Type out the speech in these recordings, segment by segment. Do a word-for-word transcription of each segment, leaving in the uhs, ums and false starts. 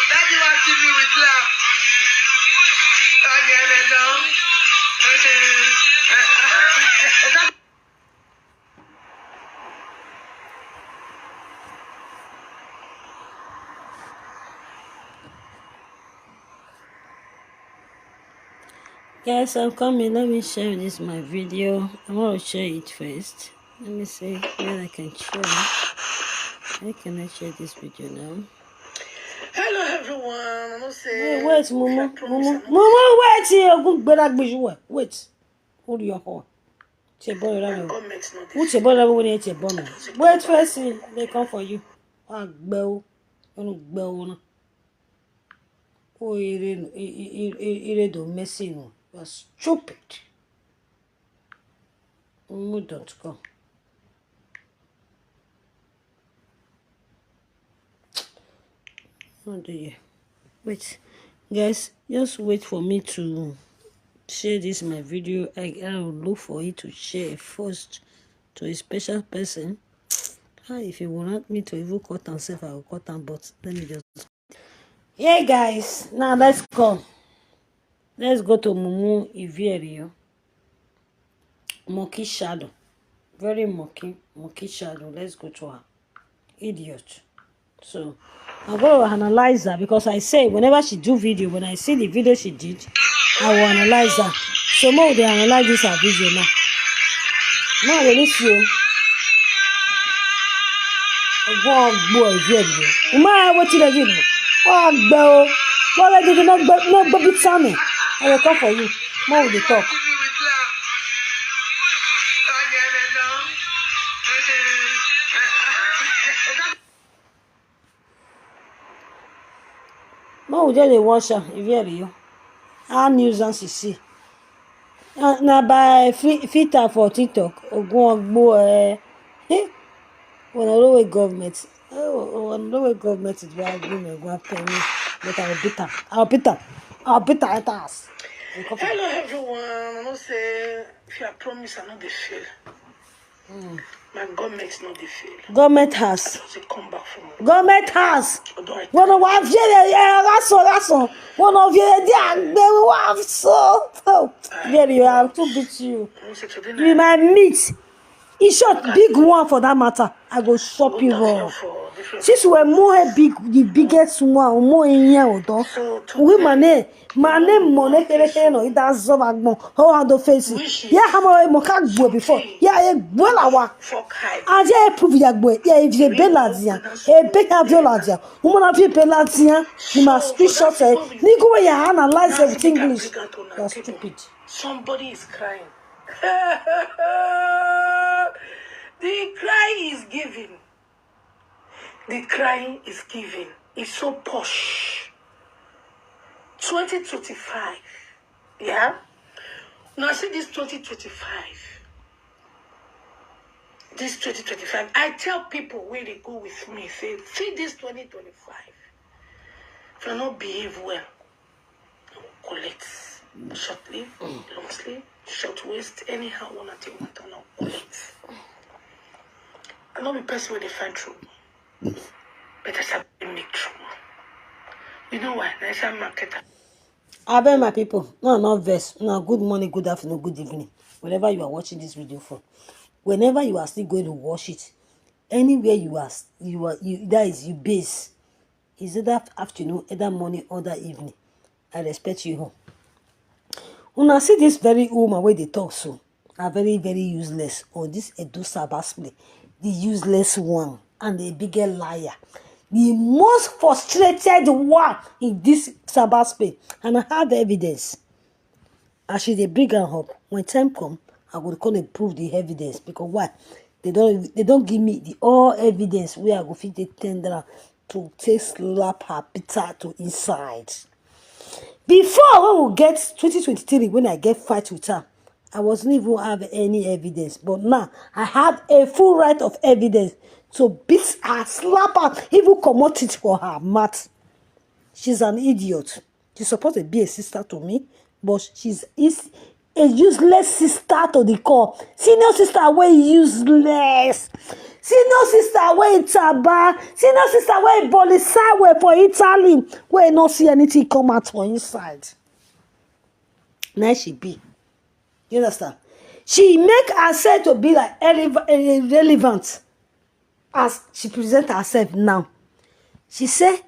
Daddy want to kill me with love. Daddy, I don't know. Guys, I'm coming. Let me share this my video. I want to share it first. Let me see where I can share. Where can I share this video now? Hello everyone. I know say Hey, wait, Mumu, I promise Mumu, I know Mumu, wait here. Good, better be you. Wait, hold your horn. Che boy, my run. comment not Who this. Che boy, run when che boy. Wait first, eh, they come for you. Ah, bell, you know, bell, no. Oh, ire, ire, ire, ire do messy, no. You are stupid. Mumu dot com. Oh dear. Wait, guys, just wait for me to share this my video. I, I will look for it to share first to a special person. Ah, if you want me to even cut and self, I will cut and, but let me just. Hey guys, now let's go. Let's go to Mumu Ivierio. Monkey shadow. Very monkey, monkey shadow. Let's go to her. Idiot. So I'm gonna analyze her because I say whenever she do video, when I see the video she did, I will analyze her. So more they analyze this her video now. Now let me see. Go on, boy, Ivierio. Uma, what did I do? Oh, go. What did you not go, not go beat Sammy? I will come for you. More we dey talk. More we just dey watch am, Ivierio. How nuisance you see. Na, na by fi-, filter for TikTok. Ogun Ogbo, eh. Eh. When I know government. Oh, when I know government is where I go, I go and pay me. But I'll beat am. I'll beat am. I'll beat am at house. I'll come for Hello everyone. I know say if you promise I know they fail. My government not the fail. Government house. Say come back for me. Government house. Although I Wọn ò wá fi ẹ̀ ẹ̀ lásán lásán. Wọn ò fi ẹ̀ dí àgbẹ̀ wá sọ. Oh, Ivierio, I have to beat you. I know say today You night my meat. In short, big one for that matter. I go chop you raw. for different. Since we more big, the biggest one, more in here or dog. So We today, mane, mane, mone, kere, kere, no, it does so bad, mo. How are the faces? Yeah, how much more can go before? Yeah, a well, our. Fuck high. Aje prove ya gbe. Yeah, if you be lazia, e be ya vio lazia. Woman of you be lazia. You must screenshot it. Nigo, we analyze everything English. You're stupid. Somebody is crying. The cry is giving. The cry is giving. It's so posh. twenty twenty-five. Yeah? Now see this twenty twenty-five. This twenty twenty-five. I tell people where they go with me, say, see this twenty twenty-five. If you not behave well, collect. Short live, long sleeve, short waist, anyhow one at you want to know, collect. I know the person where they find trouble. But I said make trouble. You know why? I said market. I beg my people, no, no verse. No, good morning, good afternoon, good evening. Wherever you are watching this video from, whenever you are still going to watch it, anywhere you are, you are, you, that is you base. Is it that afternoon, either morning or that evening? I respect you all. Una see this very woman where they talk so, are very, very useless. Or this Edo Sabbath play, the useless one and the bigger liar, the most frustrated one in this Sabbath play. And I have evidence. As she dey bring am up, when time come, I go come dey prove the evidence. Because why? They don't, they don't give me the all evidence where I go fit take tender am to take slap her Peter to inside. Before, when we get twenty twenty-three, when I get fight with her, I wasn't even have any evidence. But now I have a full right of evidence to beat her, slap her, even comot it for her mouth. She's an idiot. She's supposed to be a sister to me, but she's is a useless sister to the core. Senior sister wey useless. Senior sister wey taba, senior sister wey bolisawe for Italy, wey no see anything come out for inside. Na she be. You understand? She make herself to be like irrele- irrelevant as she present herself now. She say,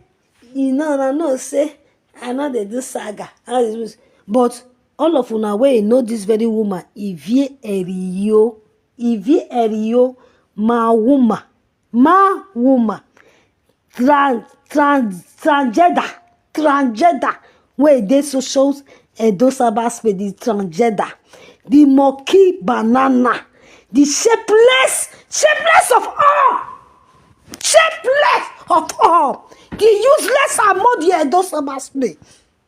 you know, I know say I know they do saga. I know they do this. But all of una wey know this very woman, Ivie Erio, Ivie Erio, my woman, my woman, trans trans transgender, transgender wey dey social Edo Sabbath space, the transgender, the monkey banana, the shapeless, shapeless of all, shapeless of all, the useless among the Edo Sabbath space,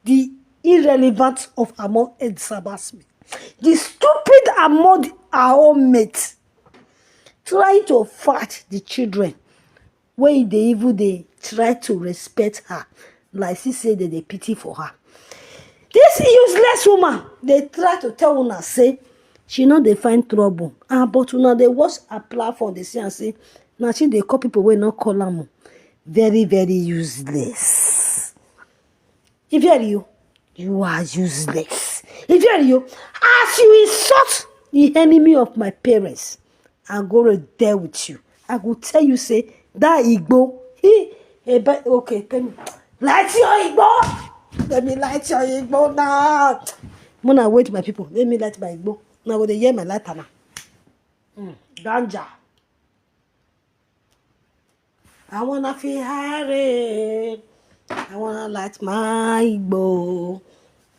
the irrelevant of among Edo Sabbath space, the stupid among our own mates, trying to fight the children wey dey even dey try to respect her, like she say dem dey pity for her. This useless woman dey try to tell una say she no dey find trouble, ah, but una dey watch her platform dey see am say na she dey call people wey no call am o. Very, very useless. If you, you are useless. If you, as you insult the enemy of my parents, I'm going to deal with you. I go tell you say that Igbo, he, eh, but okay, tell me, light your Igbo. Let me light your Igbo now. Mona, wait, my people. Let me light my Igbo. Now go dey hear my lighter now. Mm, ganja. I wanna feel high. I wanna light my Igbo.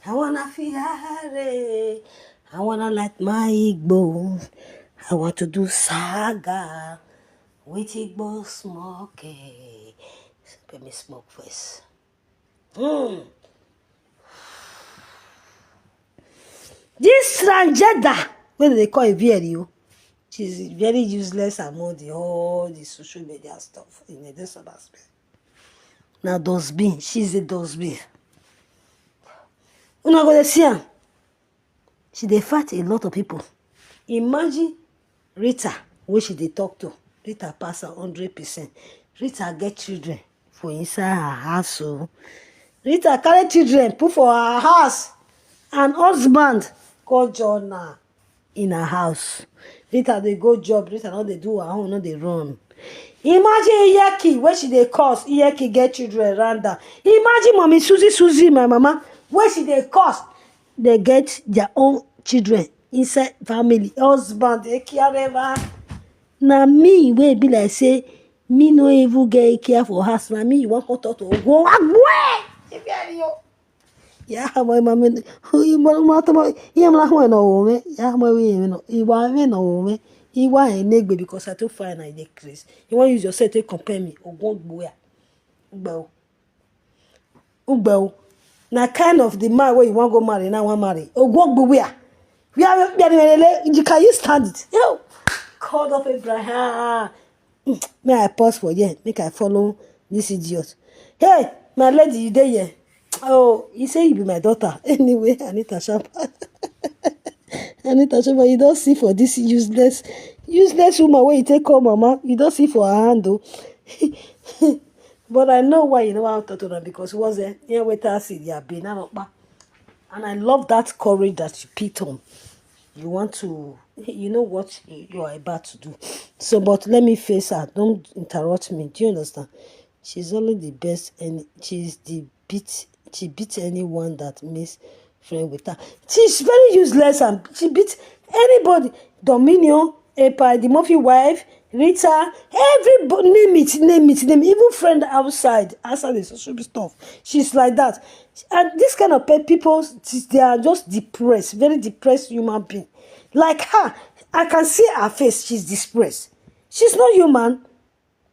I wanna feel high. I wanna light my Igbo. I want to do saga with Igbo smoke. Let me smoke first. Hmm. This transgender, wey dem dey call Evieri o, she's very useless among the all the social media stuff in Edo Sabbath space. Na dustbin, she's a dustbin. Una go dey see am. She dey fight a lot of people. Imagine Rita wey she dey talk to. Rita pass her hundred percent. Rita get children for inside her house o. Rita carry children put for her house and husband come join her in her house. Rita dey go job, Rita no dey do her own, no dey run. Imagine Iyeki wey she dey curse, Iyeki get children around her. Imagine Mommy Susie, Susie, my mama, wey she dey curse, dey get their own children inside family, husband, Ekiareva. Na me wey be like say me no even get Ekia for house, na me you wan come talk to Ogun Agwe. Ebiari o. Ya ha mo ma me, ma ma to mo, ya ma ho no wo me, ya mo we me no, iwa me no wo me, iwa enegbe because I too fine, I dey craze. You wan use yourself to compare me, Ogun Agwe. Ugbe o. Ugbe o. Na kind of the man wey you wan go marry, now wan marry. Ogun Agwe where? Where, where, where, where, where, you, can you stand it? Yo, God of Abraham. Mm, may I pause for here? Make I follow this idiot. Hey, my lady, you dey here? Oh, he say you be my daughter. Anyway, Anita Sharp. Anita Sharp, you don see for this useless, useless woman wey you take call mama. You don see for her hand o. But I know why you never talk to her because what's there? Yeah, wait, I see, yeah, be now, pa. And I love that courage that you put on. You want to, you know what you are about to do. So, but let me face her. Don't interrupt me. Do you understand? She's only the best, and she's the beat. She beats anyone that makes friend with her. She's very useless, and she beats anybody. Dominion, Epa, the Murphy wife, Rita, everybody, name it, name it, name it. Even friend outside, outside the social stuff. She's like that. And this kind of pe-, people, they are just depressed, very depressed human being. Like her, I can see her face, she's depressed. She's not human.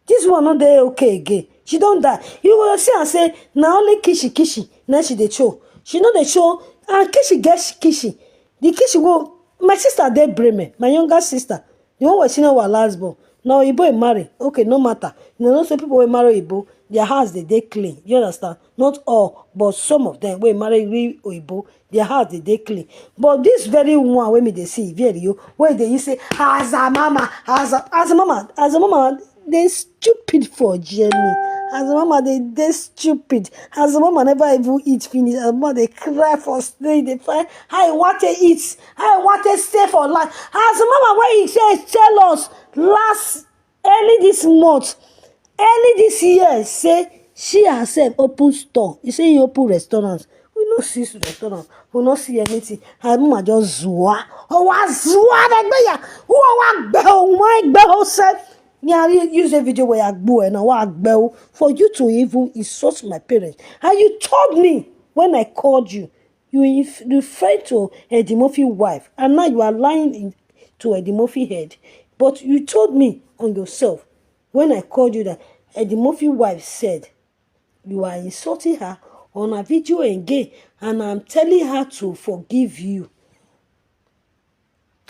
This one no dey okay again. She don die. You go see am say na only kishi kishi na she dey show. She no dey show, and kishi get kishi. The kishi go, my sister dey Bremen, my younger sister, the one wey she no was last born. Na Oyibo e marry. Okay, no matter. You know say people wey marry Oyibo, their house dey dey clean. You understand? Not all, but some of them wey marry real Oyibo, their house dey dey clean. But this very one wey me dey see, Ivy Erio, wey dey use say, "As a mama, as a, as a mama, as a mama," dey stupid for Jenny. As a mama, dey dey stupid. As a mama never even eat finish. As a mama dey cry for street, dey find how e want to eat, how e want to stay for life. As a mama wey e say tell us last early this month, early this year, say she herself open store. You say you open restaurant. We no see restaurant. We no see anything. Her mama just zua. Oh, wa zua the gbeya. Who wa gbe o, wa gbe o se. Me, I use a video where I go and I wa gbe o. For you to even insult my parents. And you told me when I called you, you inf- referred to Eddie Murphy wife, and now you are lying in, to Eddie Murphy head. But you told me on yourself when I called you that Eddie Murphy wife said you are insulting her on a video again, and I'm telling her to forgive you.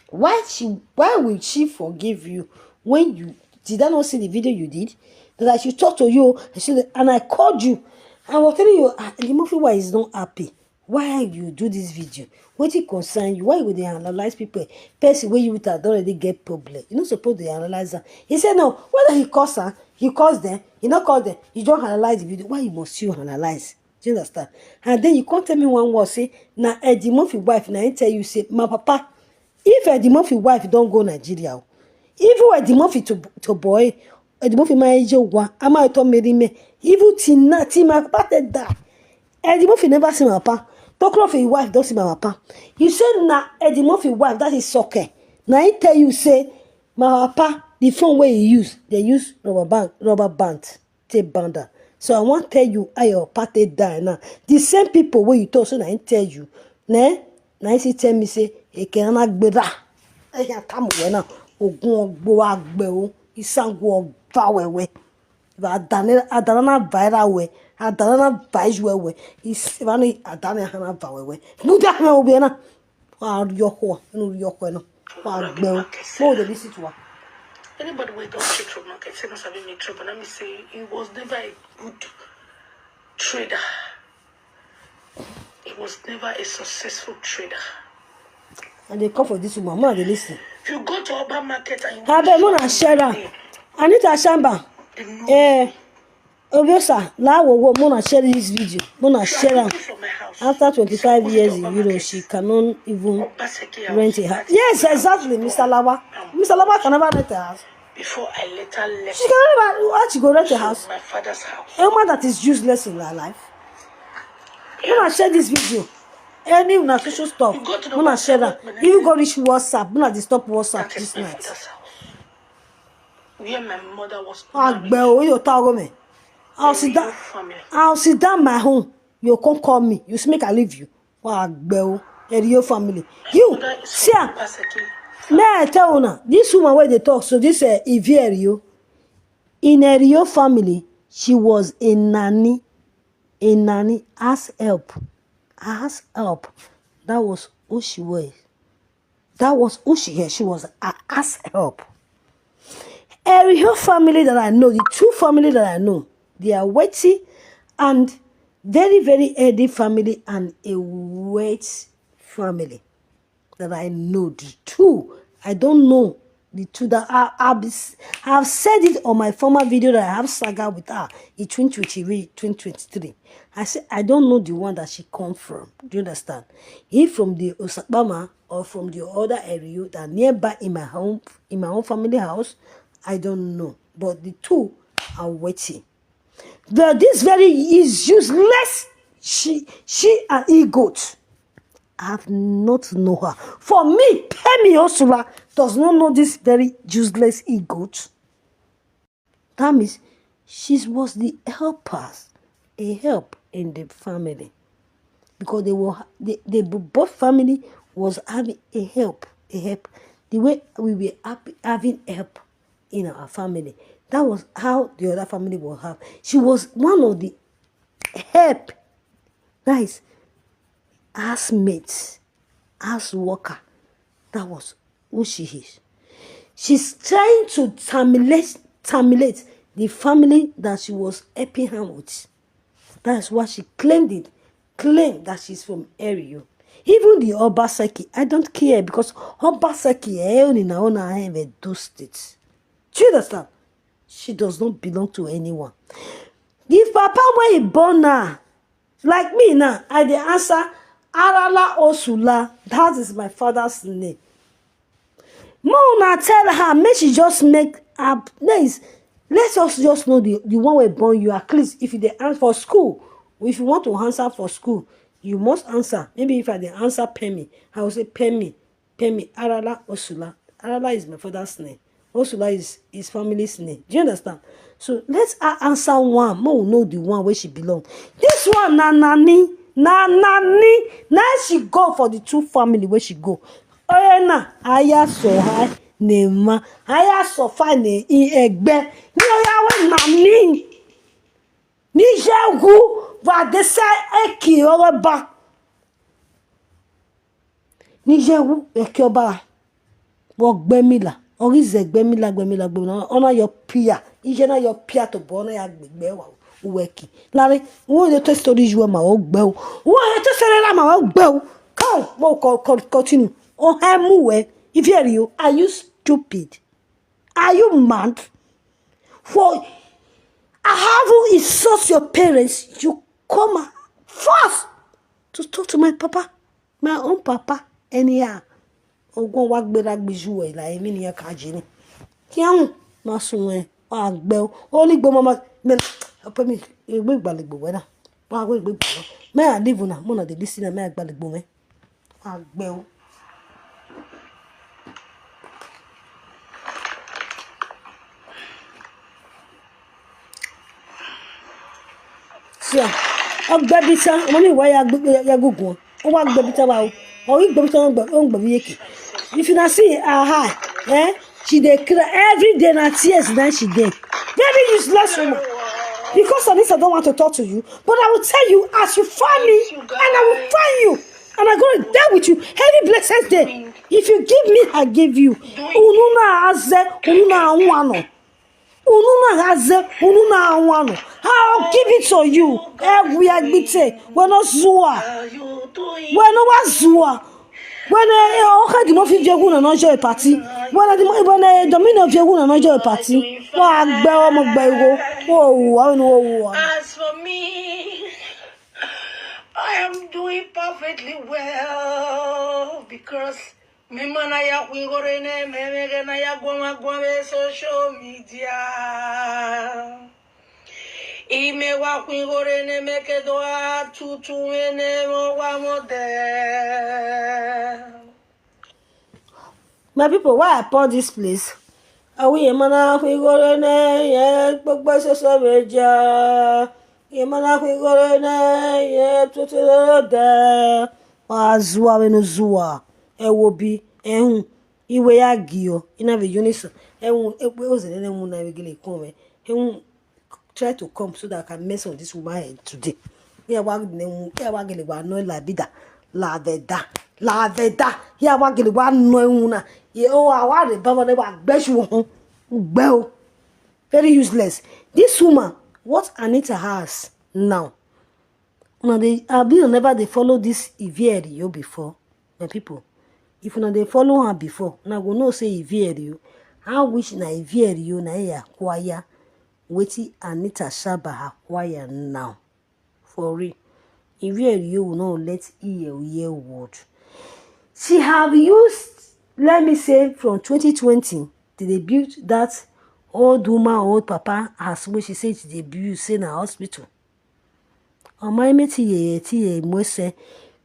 Why she? Why will she forgive you when you did I not see the video you did? That I should talk to you, I should, and I called you. I was telling you, ah, Eddie Murphy wife is not happy. Why you do this video? Wetin concern you? Why you go dey analyze people? Person wey you with her don already get problem. You no suppose dey analyze am. He say no. Whether he cause am, he cause them, he no cause them. You don analyze the video. Why you must you analyze? Do you understand? And then you come tell me one word say na Eddie Murphy wife na him tell you say my papa. If Eddie Murphy wife don go Nigeria o, even Eddie Murphy to to boy, Eddie Murphy marry Jowa, ama to marry me. Even till now, till my papa take die, Eddie Murphy never see my papa. Talk of his wife don see my papa. You say na Eddie Murphy wife, that is okay. Na he tell you say my papa, the phone wey he use, they use rubber band, rubber band take band am. So I wan tell you how your papa take die now. The same people wey you talk so na him tell you, ne? Na him still tell me say eke na gbera. Eke tamu we na ogun ogbo agbe o. Isangu ogba wewe. Adana adana na viral we. Adana na viral wewe. Is vani adana hana va wewe. Muda me obi na. Wa ri ọkọ, inú rí ọkọ ẹ náà. Wa gbẹ o. Mo ò dé bí sí tiwa. Anybody wey don trade for market say no sabi make trade, but let me say he was never a good trader. He was never a successful trader. I dey come for this woman. Una dey listen. If you go to urban market and you abeg, una share am. Anita Shamba. Eh, Obiosa, la wo wo, mona share this video. Mona share am. After twenty-five years in Europe, she cannot even rent a house. Yes, exactly, Mister Lawa. Mister Lawa can never rent a house. Before I later left, she can never, how she go rent a house? My father's house. A woman that is useless in her life. Mona share this video. Any una social stuff, mona share am. You go reach WhatsApp, mona disturb WhatsApp this night. Where my mother was. Agbe o, you talk me. I'll sit down. I'll sit down my home. You come call me. You say make I leave you. Wa agbe o, Erio family. You see am. May I tell una, this woman wey dey talk so, this uh, Ivy Erio, in Erio family, she was a nanny, a nanny, ask help, ask help. That was who she was. That was who she is. She was a ass help. Every whole family that I know, the two family that I know, they are wealthy and very, very healthy family and a wealthy family that I know. The two, I don't know the two that I, I've, I've said it on my former video that I have saga with her in twenty twenty-three, twenty twenty-three. I said I don't know the one that she come from. Do you understand? He from the Osakpama or from the other area that nearby in my home, in my own family house, I don't know. But the two are waiting. The, this very is useless. She, she and Igot. I have not know her. For me, Pemi Osura does not know this very useless Igot. That means she was the helpers, a help in the family. Because they were, they, they bo- both family was having a help, a help. The way we were happy, having help in our family, that was how the other family will have. She was one of the help, nice, housemates, house worker. That was who she is. She's trying to terminate, terminate the family that she was helping her with. That's why she claimed it. Claim that she's from Erio. Even the Obaseki, I don't care, because Obaseki, eh, only na ona have a do state. Do you understand? She does not belong to anyone. The papa where he born her, like me now, I dey answer Arala Osula. That is my father's name. Mo una tell her, make she just make up. There is, let us just know the, the one wey born you. At least if you dey answer for school, if you want to answer for school, you must answer. Maybe if I dey answer Pemi, I will say Pemi, Pemi, Arala Osula. Arala is my father's name. Osula is his family's name. Do you understand? So let's a- answer one. Mo know the one where she belong. This one na nani, na nani. Now she go for the two family where she go. Oya na, aya so high nema, aya so fine in egbe. Ni oya we nani. Ni jegu va dese eki owe ba. Ni jegu eki oba. Wo gbemila. Ori ze gbemila, gbemila, gbemila. Ona yo pia. Ije na yo pia to bo na ya gbegbe wa. Uweki. Lare, wo de to story you ma o gbe o. Wo de to story la ma o gbe o. Come, mo co- co- continue. O he mu we. If you are you, are you stupid? Are you mad? For I haven't insult your parents. You come first to talk to my papa, my own papa, anyhow. Ogun wa gbera gbiju we la emi ni ka jini. Kiyan ma sun we. Wa gbe o. Only gbe mama. Men, ope mi, egbe igbalegbo we na. Wa gbe igbalegbo. Me I leave una, mo na dey listen, me I gbalegbo me. Wa gbe o. See, ogbe bi san, mo ni wa ya gbe- ya gugun. O wa gbe bi san wa o. O ri gbe bi san o gbe o gbe bi yeke. If you na see her, eh? She dey cry every day, na tears na she dey. Very useless woman. Because Anissa don't want to talk to you, but I will tell you as you find me, and I will find you, and I'm gonna die with you every blessed day. If you give me, I give you. Unu na aze, unu na anwano. Unu na aze, unu na anwano. I'll give it to you. Eh, we are gbite. We're not zua. We're not zua. When eh, eh, okay, the mafia view na no joy party. When the mo- when eh, domino view na no joy party. Wa gbe o mo gbe iwo. Wo wo, wa no wo wo. As for me, I am doing perfectly well because me mana ya kwingore ne me me na ya gwa gwa social media. Ime wa kwingore ne me ke do a tutu me ne mo wa mo de. My people, why I pour this place? Awi emana kwingore ne ye gbogbo social media. Emana kwingore ne ye tutu de. Wa zua we no zua. E wo bi, e hun. Iwe ya gio, ina ve unison. E hun, e pe o ze ne mu na we gele kon we. E hun, try to come so that I can mess on this woman head today. Here wa ne mu, here wa gele wa no la bida, la veda, la veda. Here wa gele wa no una. Ye o wa wa re ba wa ne wa gbe su hun. Gbe o. Very useless. This woman, what Anita has now? Una dey, abi una never dey follow this Ivie Eriyo before, my people? If una dey follow her before, una go know say Ivie Eriyo, how which na Ivie Eriyo na e acquire wetin Anita Shaba acquire now. For real, Ivie Eriyo will not let ear hear word. She have used, let me say, from twenty twenty, they dey build that old woman, old papa, as wey she say she dey build, say na hospital. Ọmọ ime ti ye ti ye mwese.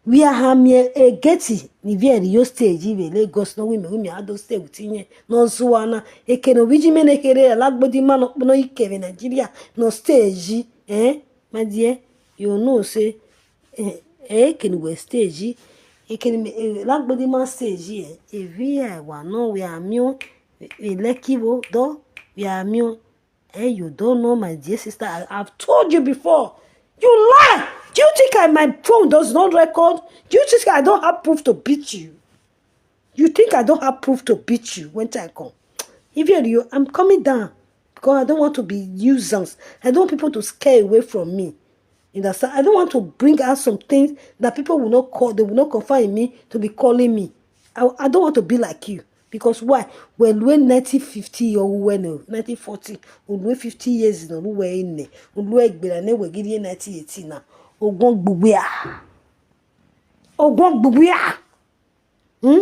We are hamie egeti ni very yo stage ibe Lagos no women women ado stay with nye no zuana. Eke no wiji mene kere alagbodi man no ikere Nigeria no stage, eh? My dear, you know say, eh, eke no we stage. Eke no alagbodi man stage, eh? Evi wa no we amio. We lucky wo do we amio. Eh, you don't know, my dear sister. I, I've told you before. You lie. Do you think I, my phone does not record? Do you think I don't have proof to beat you? You think I don't have proof to beat you when time come? If you, I'm coming down because I don't want to be nuisance. I don't want people to scare away from me. You understand? I don't want to bring out some things that people will not call, they will not confide in me to be calling me. I, I don't want to be like you. Because why? Well, when nineteen fifty or when, uh, nineteen forty, or when fifty years in a way in, or when nineteen eighty now, or one gbogbo ya. Or one gbogbo ya. Hmm?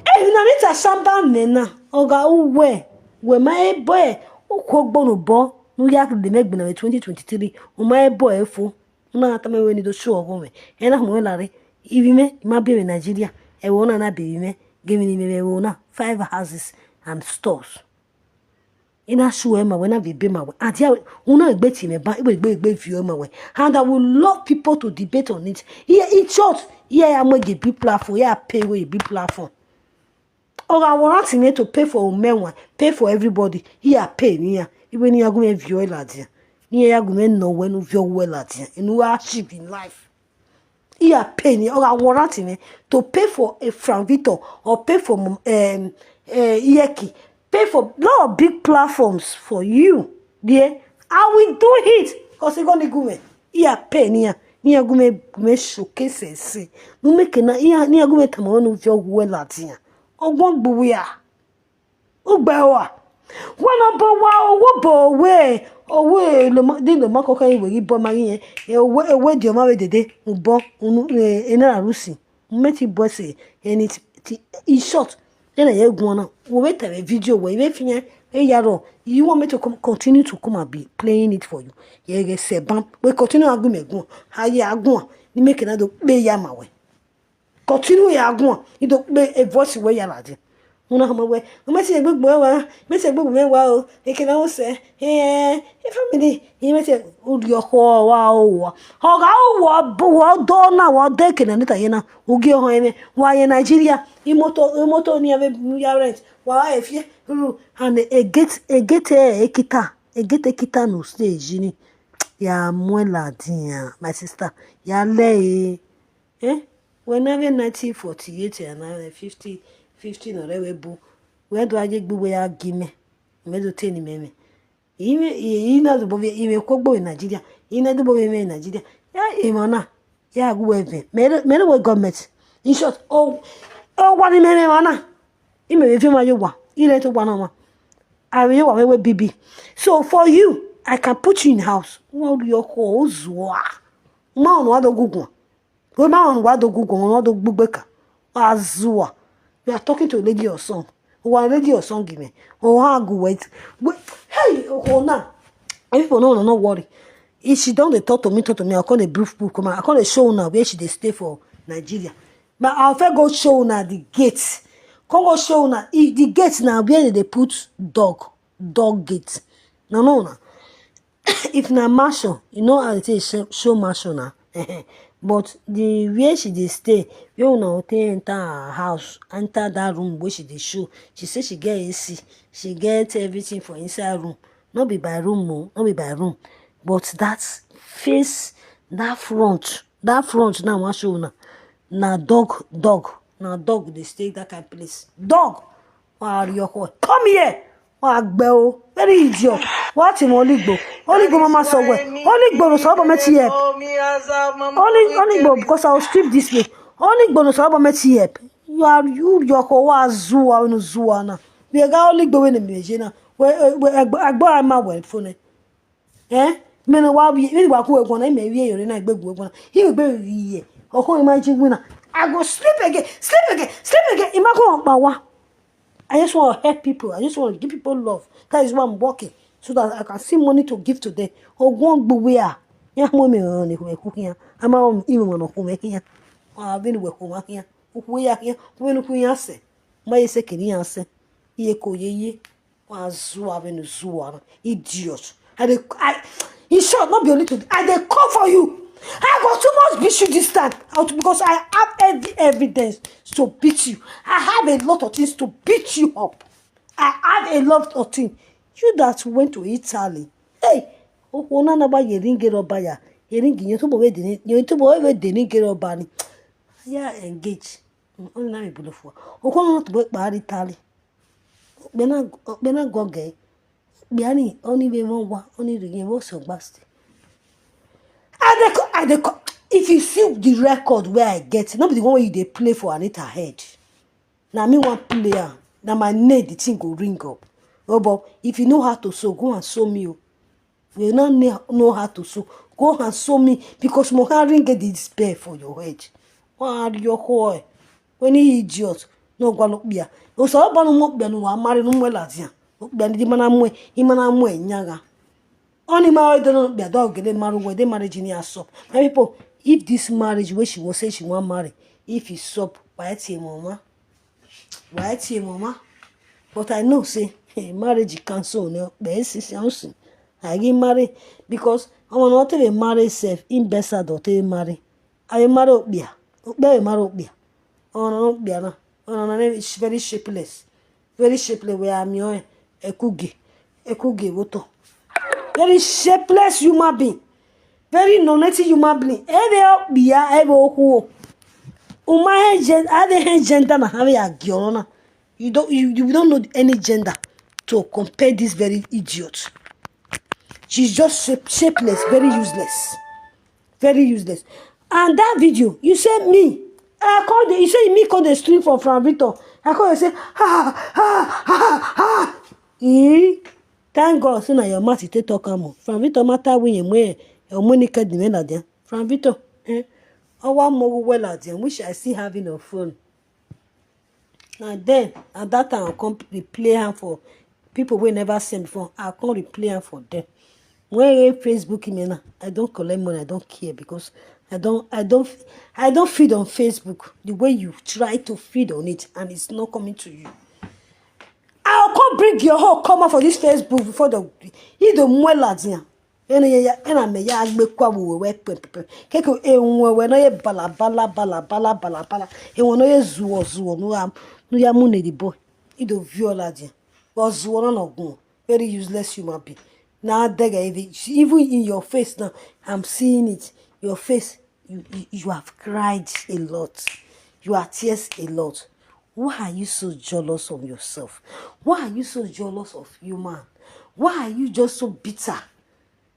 Hey, you know, it's a samba nena. Oga uwe. We my boy. Ukogbo no bo. Nu ya de me gbina twenty twenty-three. O my boy fo. Una ata me we ni do show ogo me. E na mo la re. Ibi me, ma be me Nigeria. E wo na na be me. Give me me wo na five houses and stores. Ina show e ma we na be be ma we. Ati ya una gbe ti me ba, igbe gbe gbe fi o ma we. And I would love people to debate on it. Here in short, here I make a big platform. Here I pay with a big platform. Or I want me to pay for men one, pay for everybody. Here I pay ni ya. Ibe ni ya gume vio la dia. Ni ya gume no we no vio we la dia. Inu achieve in life. Here I pay ni. Or I want me to pay for a Frank Victor or pay for um uh, Iyeki. Pay for lot of big platforms for you. Yeah. I will do it. Because it's gonna go. Here I pay ni ya. Ni ya gume gume showcase se. No make na ya ni ya gume tamo no vio we la dia. Ogbon gbuwe ya. Ugbe wa. Wena bo wa owo bo we. Owo lo ma di lo ma ko kan iwe bo ma yin. E owo owo di o ma we dede. Ubo unu e na rusi. Meti bo se. And it in short, then I go on. We wait a video where we finish. Hey yaro, you want me to come continue to come and be playing it for you? Yeah, yes, sir. Bam. We continue argument go. How you go? You make another pay ya my way. Continue ya go. You don't pay a voice where you are. Una hama we. Umesi egbegbe wa. Umesi egbegbe wa o. Ekena o se. Eh, e family. Umesi uri oko wa o wa. Oga o wa bu wa do na wa de kena ni ta yena. Ugi o eme. Wa ye Nigeria. Imoto imoto ni ave ya rent. Wa e fie. Ru and e get e get e kita. E get e kita no stage ni. Ya muela dia, my sister. Ya le e. Eh? When I nineteen forty-eight and I fifty, fifty no rewe bu. Where do I get gbogbo ya gi me? Me do teni me me. Ime ina do bobe ime kogbo in Nigeria. Ina do bobe me in Nigeria. Ya imana. Ya gu we ve. Me me we government. In short, oh oh wa ni me me mana. Ime ve ma yo wa. Ile to wa na ma. I will wa we bibi. So for you, I can put you in house. Wa yo ko zwa. Ma onu wa do gugun. We ma onu wa do gugun, onu wa do gbugbe ka. Azua. You are talking to a lady or son. Wa lady or son give me. O ha gu wait. Hey, oh na. If people no no worry. If she don dey talk to me, talk to me, I come dey brief book come. I come dey show una where she dey stay for Nigeria. But I fit go show una the gate. Come go show una if the gate na where they dey put dog, dog gate. No, no, no. If na mansion, you know how they take show, show mansion na. But the where she dey stay, where una go take enter her house, enter that room where she dey show. She say she get A C, she get everything for inside room. No be by room o, no be by room. But that face, that front, that front now I wan show una. Na dog, dog, na dog dey stay that kind place. Dog! Wa ri oko. Come here! Wa gbe o. Very idiot. What him Oligbo? Oligbo mama so well. Oligbo no so about me help. Only Oligbo because I will strip this way. Oligbo no so about me help. You are you yoko wa zuwa no zuwa na. We ga Oligbo we ne meje na. We we agbo ama we fone. Eh? Me no wa bi me wa ku egwon na me wi yore na gbegbu egwon na. He be wi ye. Oko imagine wina. I go sleep again. Sleep again. Sleep again. Imagine pa wa. I just want to help people. I just want to give people love. That is why I'm working so that I can see money to give to them. Ogun gbogbo ya. Ya mo me ran ni ku ku ya. Ama o iwe mo no ku me ya. Wa be ni we ku ma ya. Ku ya ya. Ku ni ku ya se. Ma ye se kini ya se. Ye ko ye ye. Wa zuwa be ni zuwa. Idiot. I dey I in short, not be only today. I dey call for you. I go too much beat you this time. Out because I have every evidence to beat you. I have a lot of things to beat you up. I have a lot of things. You that went to Italy. Hey, okona na ba yeringe roba ya. Yeringe yo to bo we de ni, yo to bo we de ni ge roba ni. Ya engage. Only na me bulofo. Okona to bo pa Italy. Okpena, okpena goge. Biani, only we won wa, only the game was so basti. I dey co-, I dey co-, if you see the record where I get, not be the one where you dey play for Anita head. Now me one player, now my name the thing go ring up. Oh, but if you know how to sew, go and sew me. Oh. You no know, know how to sew, go and sew me because mo can ring get the spare for your head. Why are your hoy? When he idiot, no go look beer. No so ba no mo be no wa marry no mo la dia. Be ni di mana mo, i mana mo nyaga. Only my way don't be dog get marry where the marriage in your shop. My people, if this marriage where she was say she want marry, if he stop, why tie mama? Why tie mama? But I know say, hey, marriage cancel no. But it's something. I get married because I want not to marry self in best I don't marry. I marry Obia. Obia marry Obia. Oh no, Obia na. Oh no, no, it's very shapeless. Very shapeless where I'm your ekuge. Ekuge woto. Very shapeless human being. Very non-native human being. Ebe Obia, ebe oku. Uma he gen-, ade he gender na have a giona. You don't, you, you don't know any gender to compare this very idiot. She's just shape-, shapeless, very useless. Very useless. And that video, you say me. I call the, you say me call the stream for Fran Victor. I call you say, ha, ha, ha, ha. Eh? Thank God, say na your mouth you take talk am o. Fran Victor matter when you mwe, your money can demand at them. Fran Victor, eh? Our more well at them, which I still have in your phone. And then, at that time, I come replay am for people wey never send before. I come replay am for them. When I Facebook me now, I don't collect money. I don't care because I don't, I don't, I don't feed on Facebook the way you try to feed on it, and it's not coming to you. I'll come bring your whole come out for this Facebook before the, he the mwela dia. Ena ya, ena me ya agbe kwa wo we pe pe. Keke enwe we no ye bala bala bala bala bala bala. Enwe no ye zuo zuo no am, no ya mu ne the boy. Ido viola dia. But zuo no no gun. Very useless human being. Now dega even, even in your face now, I'm seeing it. Your face, you, you, you have cried a lot. You are tears a lot. Why are you so jealous of yourself? Why are you so jealous of human? Why are you just so bitter?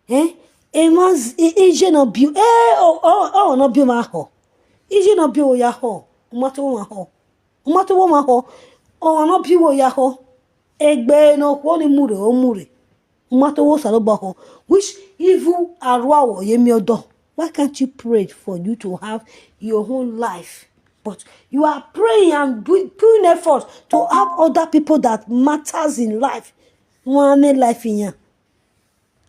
Eh? Emas, ije no bi, eh, oh, oh, oh, no bi ma ho. Ije no bi o ya ho. Umato ma ho. Umato ma ho. Oh, no bi o ya ho. Egbe no ho ni mure, o mure. Umato wo salo ba ho. Which evil arwa wo ye mi odo. Why can't you pray for you to have your own life? But you are praying and doing, doing efforts to have other people that matters in life. One life in here.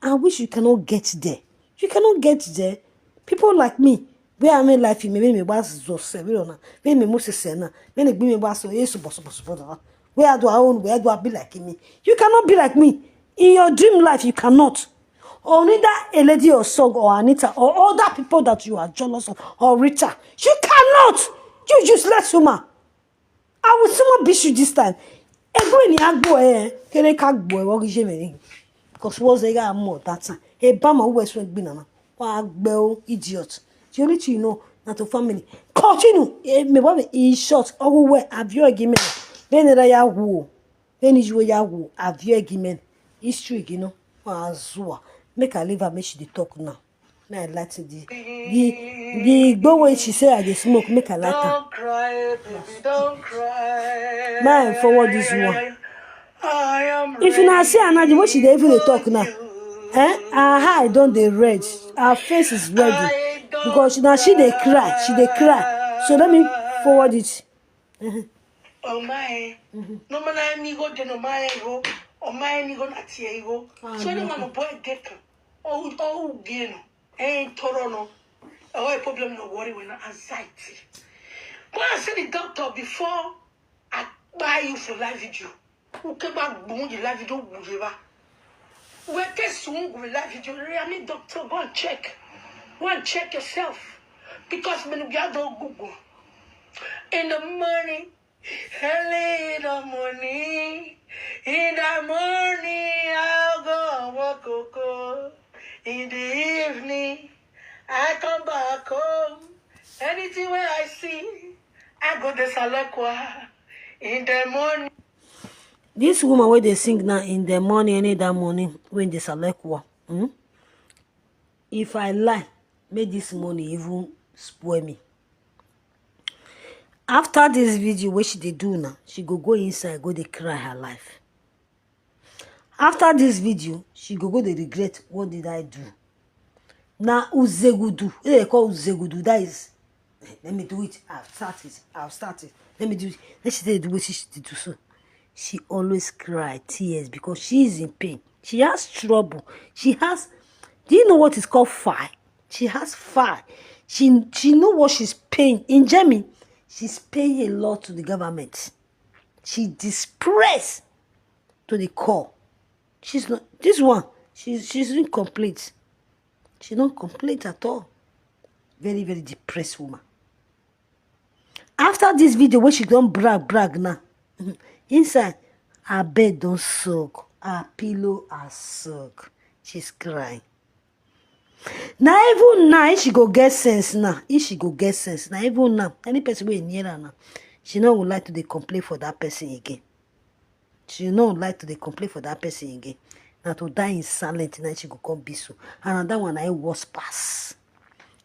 I wish you cannot get there. You cannot get there. People like me, where I mean life in me, me was Joseph, you know, me me Moses, na, me me me was so yes, boss, boss, boss. Where do I own? Where do I be like me? You cannot be like me. In your dream life, you cannot. Only that a lady or song or Anita or other people that you are jealous of or richer. You cannot. You useless woman. I will someone beat you this time. Egwe ni agbo eh. Kere ka gbo eh wo gije me ni. Because was a guy more that time. Hey, bama who was when binana. Wa agbo idiot. The only thing you know, not to family. Continue. Eh, me wa in short. Oh, where have your argument? Then there ya who. Then you ya who. Have your argument. History, you know. Wa zua. Make a live and make she dey talk now. May I light the, the, the go when she say I dey smoke, make I light am. Don't cry, baby, don't cry. May I forward this one. I am If you now see Anna, the way she dey even dey talk now, eh? Her eye don dey red, her face is red because now she dey cry, she dey cry. So let me forward it. Oh my, no man, I need go, no my go, oh my, I need go, not here go. So the man boy get. Oh, oh, again. Eh, toro no. Oh, a problem, no worry, when anxiety. Go and see the doctor before I buy you for live video. Who came back, boom, the live video, who you are. Where test who go live video, I mean, doctor, go and check. Go and check yourself. Because when you get the Google. In the morning, early in the morning, in the morning, I'll go and work, oh, oh. In the evening, I come back home. Anything where I see, I go to Salakwa. In the morning. This woman wey dey sing now in the morning, any that morning when they select war. Hmm? If I lie, make this morning even spoil me. After this video, what she dey do now? She go go inside, go dey cry her life. After this video, she go go dey regret, what did I do? Now uzegudu, what they call uzegudu, that is, "Eh, let me do it. I'll start it. I'll start it. Let me do it." Then she dey do what she dey do so. She always cry tears because she is in pain. She has trouble. She has. Do you know what is called fire? She has fire. She she know what she's paying. In Germany, she's paying a lot to the government. She dispressed to the core. She's not this one. She's she's incomplete. She don't complete at all. Very, very depressed woman. After this video, when she don't brag, brag now. Inside, her bed don't soak, her pillow are soak. She's crying. Now even now, if she go get sense now, if she go get sense now, even now, any person wey near her now, she no would like to dey complain for that person again. She no would like to dey complain for that person again. Now to die in silence, now she go come be so. And that one I was pass.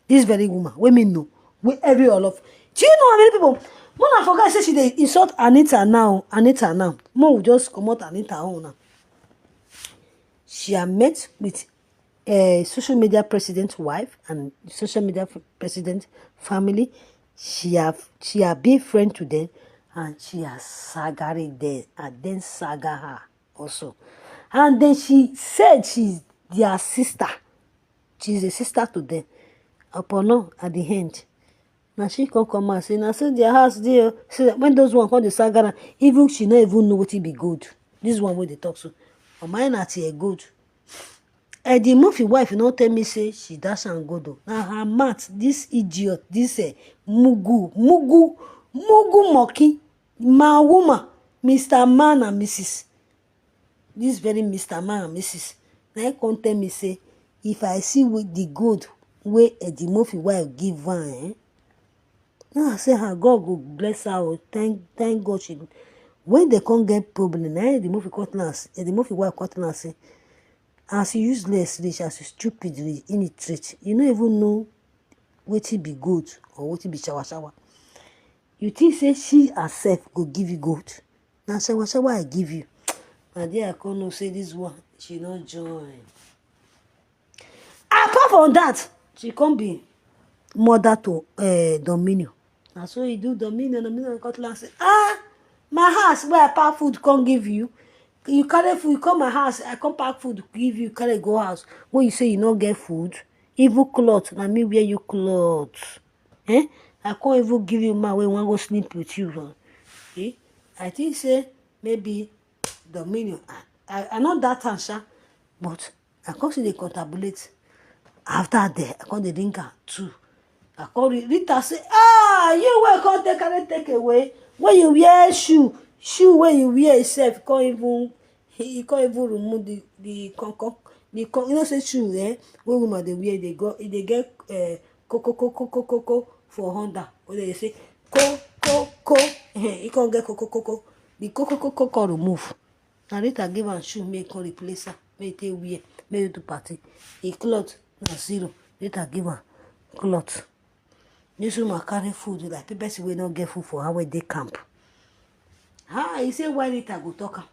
This very woman, women know, we every all of. Do you know how many people? When I forget, say she dey insult Anita now. Anita now. More will just come out Anita own now. She had met with a social media president's wife and social media f- president family. She have she have been friend to them, and she has sagaried them and then saga her also. And then she said she's their sister. She's a sister to them. Upon all, at the end, now she come come and say, "Now say their house there." Say that when those one come the sagara, even she no even know what it be good. This one wey dey talk so, for mine at here good. Eddie Murphy wife no tell me say she dash and go do. Now her mat, this idiot, this uh, mugu, mugu, mugu monkey, my woman, Mister Man and Missus This very Mister Man and Missus Now he come tell me say, if I see with the gold wey Eddie Murphy wife give her, eh? Now I say her God go bless her. Oh, thank thank God she. When they come get problem, now Eddie Murphy cutlass, Eddie Murphy wife cutlass say, as you useless reach, as you stupid reach, illiterate, you no even know wetin be good or wetin be shower shower. You think say she herself go give you gold? Na shawa shawa I give you. Na there I come know say this one, she no join. Apart from that, she come be mother to uh, Dominion. Na so he do Dominion, Dominion come tell am say, ah, my house where I pack food come give you. You carry food, you come my house, I come pack food give you, carry go house. When you say you no get food, even cloth, na me wear you cloth. Eh? I can't even give you man wey wan go sleep with you. Huh? Eh? I think say maybe Dominion. I, I, I not that time, sha, but I come see dey contabulate. After there, I come dey drink am too. I come re- Rita say, ah, you wey come take carry take away. When you wear shoe, shoe wey you wear itself come even he, he come even remove the the con con the con you know say shoe eh wey woman dey wear dey go e dey get eh koko koko koko koko for under wey dey say ko ko ko eh e come get koko koko the koko koko come remove na later give am shoe make e come replace am make e take wear make e do party e cloth na zero later give am cloth this woman carry food like person wey no get food for her wey dey camp ah he say why later go talk am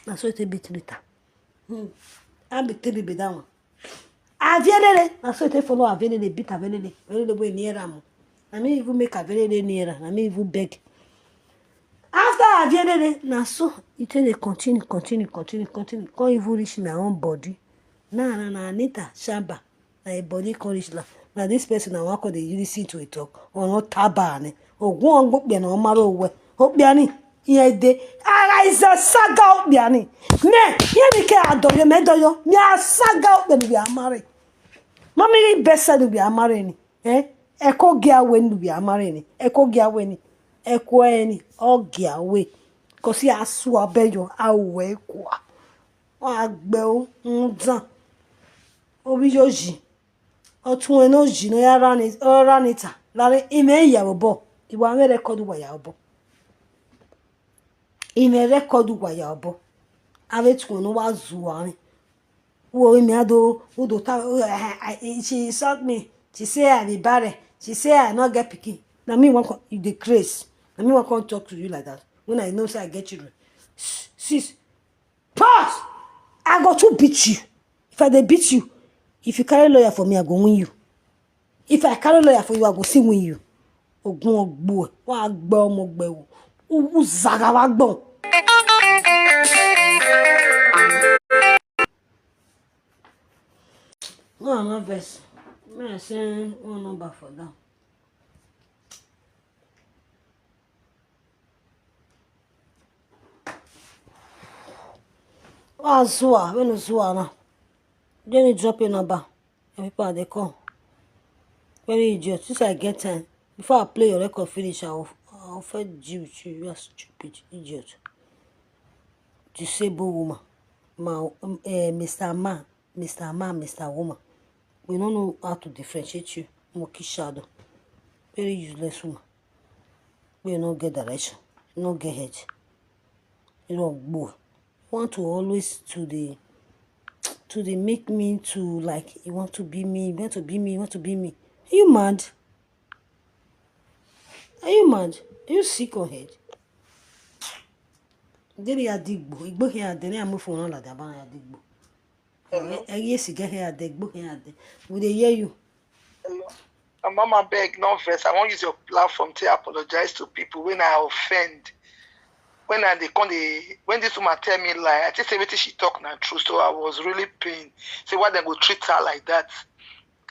na so e take beat later hmm how be three be that one avielele na so e take follow avielele beat avielele avielele wey near am o na me even make avielele near am na me even beg after avielele na so e take dey continue continue continue continue come even reach my own body now na na anita shaba na e body come reach la na this person na wan come dey use it to talk ọ̀ràn tábà ni ògùn ọ̀gbọ̀n pẹ̀ náà máa rò wẹ̀ ó pẹ̀ ní ìyẹn dé ara ìzà sága ó pẹ̀ ní mẹ́ yẹn mi kẹ́ àdọ̀yọ mẹ́dọ̀yọ mi à sága ó pẹ̀ níbi àmárẹ̀ mọ́mí rí bẹ́sẹ̀ níbi àmárẹ̀ ni ẹ kó gé awé níbi àmárẹ̀ ni ẹ kó gé awé ni ẹ kó ẹ ni ọ gé awé kò sí aṣọ abẹ́yọ awọ ẹ kó a wọn á gbẹ ó ń dàn orí yóò yí ọtún ẹ náà yí náà yára ní ọ̀rá níta lára ìmẹ̀ ìyàwó bọ̀ ìwà mẹ́rẹ̀ kọ́ dùn wà yàwó bọ̀ ìmẹ̀ rẹ̀ kọ́ dùn wà yàwó bọ̀ Ave tun no wa zu arin. Wo mi ado, wo do ta, eh, eh, eh, she insult me. She say I be barren. She say I no get pikin. Na me wan come, you dey craze. Na me wan come talk to you like that. When I know say I get children. Sis, pause! I go to beat you. If I dey beat you, if you carry lawyer for me, I go win you. If I carry lawyer for you, I go still win you. Ogun ogbo, wa gbo omo gbe wo. U, u zaga wa gbo. No, no vex. Me I send one number for them. Wa zua, we no zua na. Then you drop your number. And people are dey come. Very idiot. Since I get time, before I play your record finish, I will, I will first deal with you. You are stupid idiot. Disabled woman. Ma, um, eh, Mister Man, Mister Man, Mister Woman. We don't know how to differentiate you. Monkey shadow. Very useless woman. We no get direction. No get head. You know, boy. Want to always to the to the make me to, like, you want to be me, you want to be me, you want to be me. Are you mad? Are you mad? Are you sick on head? Dere ya digbo, igbo he ya dere ya mo fun la da ba ya digbo. Eh, yes, get here, the book here, the. We dey hear you. Hello. Uh, Mama beg, no vex. I wan use your platform to apologize to people when I offend. When I dey come dey, when this woman tell me lie, I think say wetin she talk na true, so I was really pained. Say why dem go treat her like that?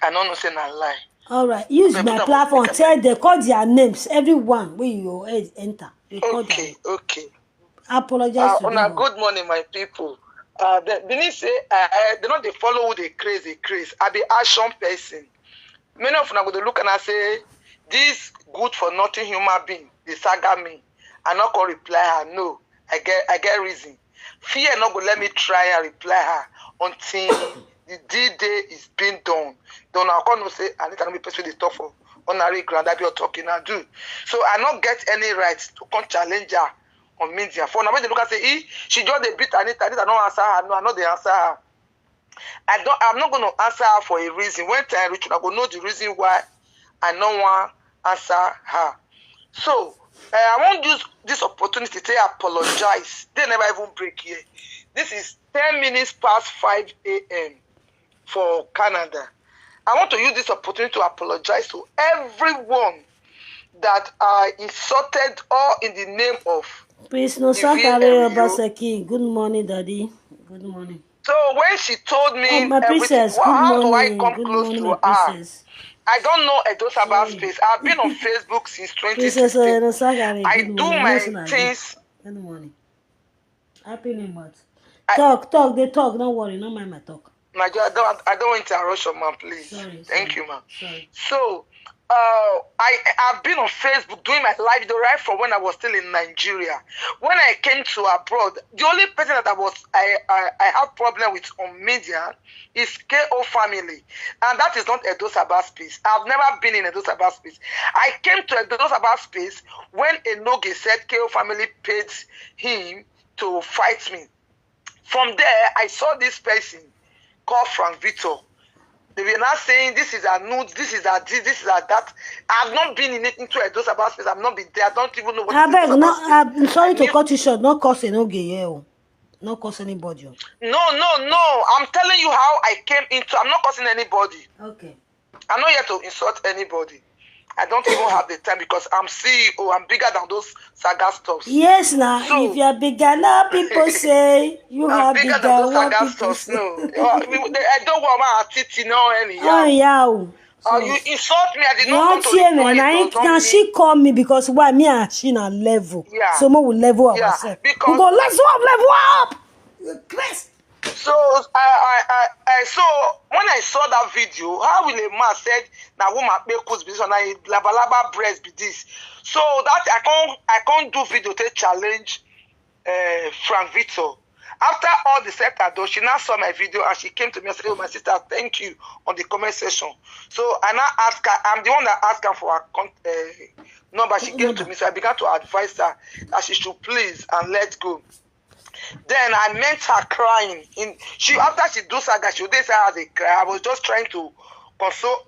I no know say na lie. All right, use my platform, tell them, call their names, everyone wey your head enter. Record Okay, okay. Apologize uh, to them. Good morning, my people. Uh, the, they need say uh, uh, they not they follow who they crazy craze. I be action person. Many of them go to look and I say this good for nothing human being. They saga me. I not gonna reply her. No, I get I get reason. Fear not go let me try and reply her until the D day is being done. Don't I can't say I need to be person they talk for honorary ground. I be talking I do. So I not get any rights to come challenge her on media. For now, when they look and say, eh, she just dey beat Anita, Anita no answer her. No, I know they answer her. I don't. I'm not going to answer her for a reason. When time reach, I go know the reason why I no wan answer her. So uh, I wan use this opportunity to apologize. They never even break here. This is ten minutes past five a.m. for Canada. I want to use this opportunity to apologize to everyone that I insulted or in the name of Please no Sakare Obaseki. Good morning, Daddy. Good morning. So when she told me oh, my princess, good how morning. Do I come good close morning, to her? Princess. I don't know Edo Sabah space. I've been on Facebook since twenty sixteen. I do my things. Good morning. Happy New Month. I, talk, talk, they talk. Don't worry, not mind my talk. My God, I don't, I don't want to rush on, man, please. Sorry, Thank sorry, you, man. Sorry. So, uh, I I've been on Facebook doing my live video right from when I was still in Nigeria. When I came to abroad, the only person that I was I I, I have problem with on media is K O family, and that is not Edo Sabah space. I've never been in Edo Sabah space. I came to Edo Sabah space when Enoge said K O family paid him to fight me. From there, I saw this person called Frank Victor. They were not saying this is a nude, this is a this, this is a that. I've not been in it into a those about space. I've not been there. I don't even know what. I beg, no, I'm sorry to cut you short. Not cause no gay, not cause anybody. No, no, no. I'm telling you how I came into. I'm not causing anybody. Okay. I'm not here to insult anybody. I don't even have the time because I'm C E O. I'm bigger than those saga stuffs. Yes, now so, if you're bigger now, people say you I'm are bigger, bigger than those saga stuffs. No, I don't want my attitude now anyhow. Oh yeah. So, oh, you insult me. I did not want to hear me. And I, now she call me because why me and she na level. Yeah. So we will level yeah, ourselves. Because we go let's up, level up. You crazy. So I, I, I, I so when I saw that video, how will a man said na woman pay cause be this one na labalaba breast be this? So that I can't I can't do video to challenge uh, Frank Victor. After all the set I do, she now saw my video and she came to me and said, "Oh my sister, thank you," on the comment section. So I now ask her, I'm the one that asked her for her con- uh, number. She came to me, so I began to advise her that she should please and let go. Then I met her crying. In she after she do saga, she would say I dey cry. I was just trying to console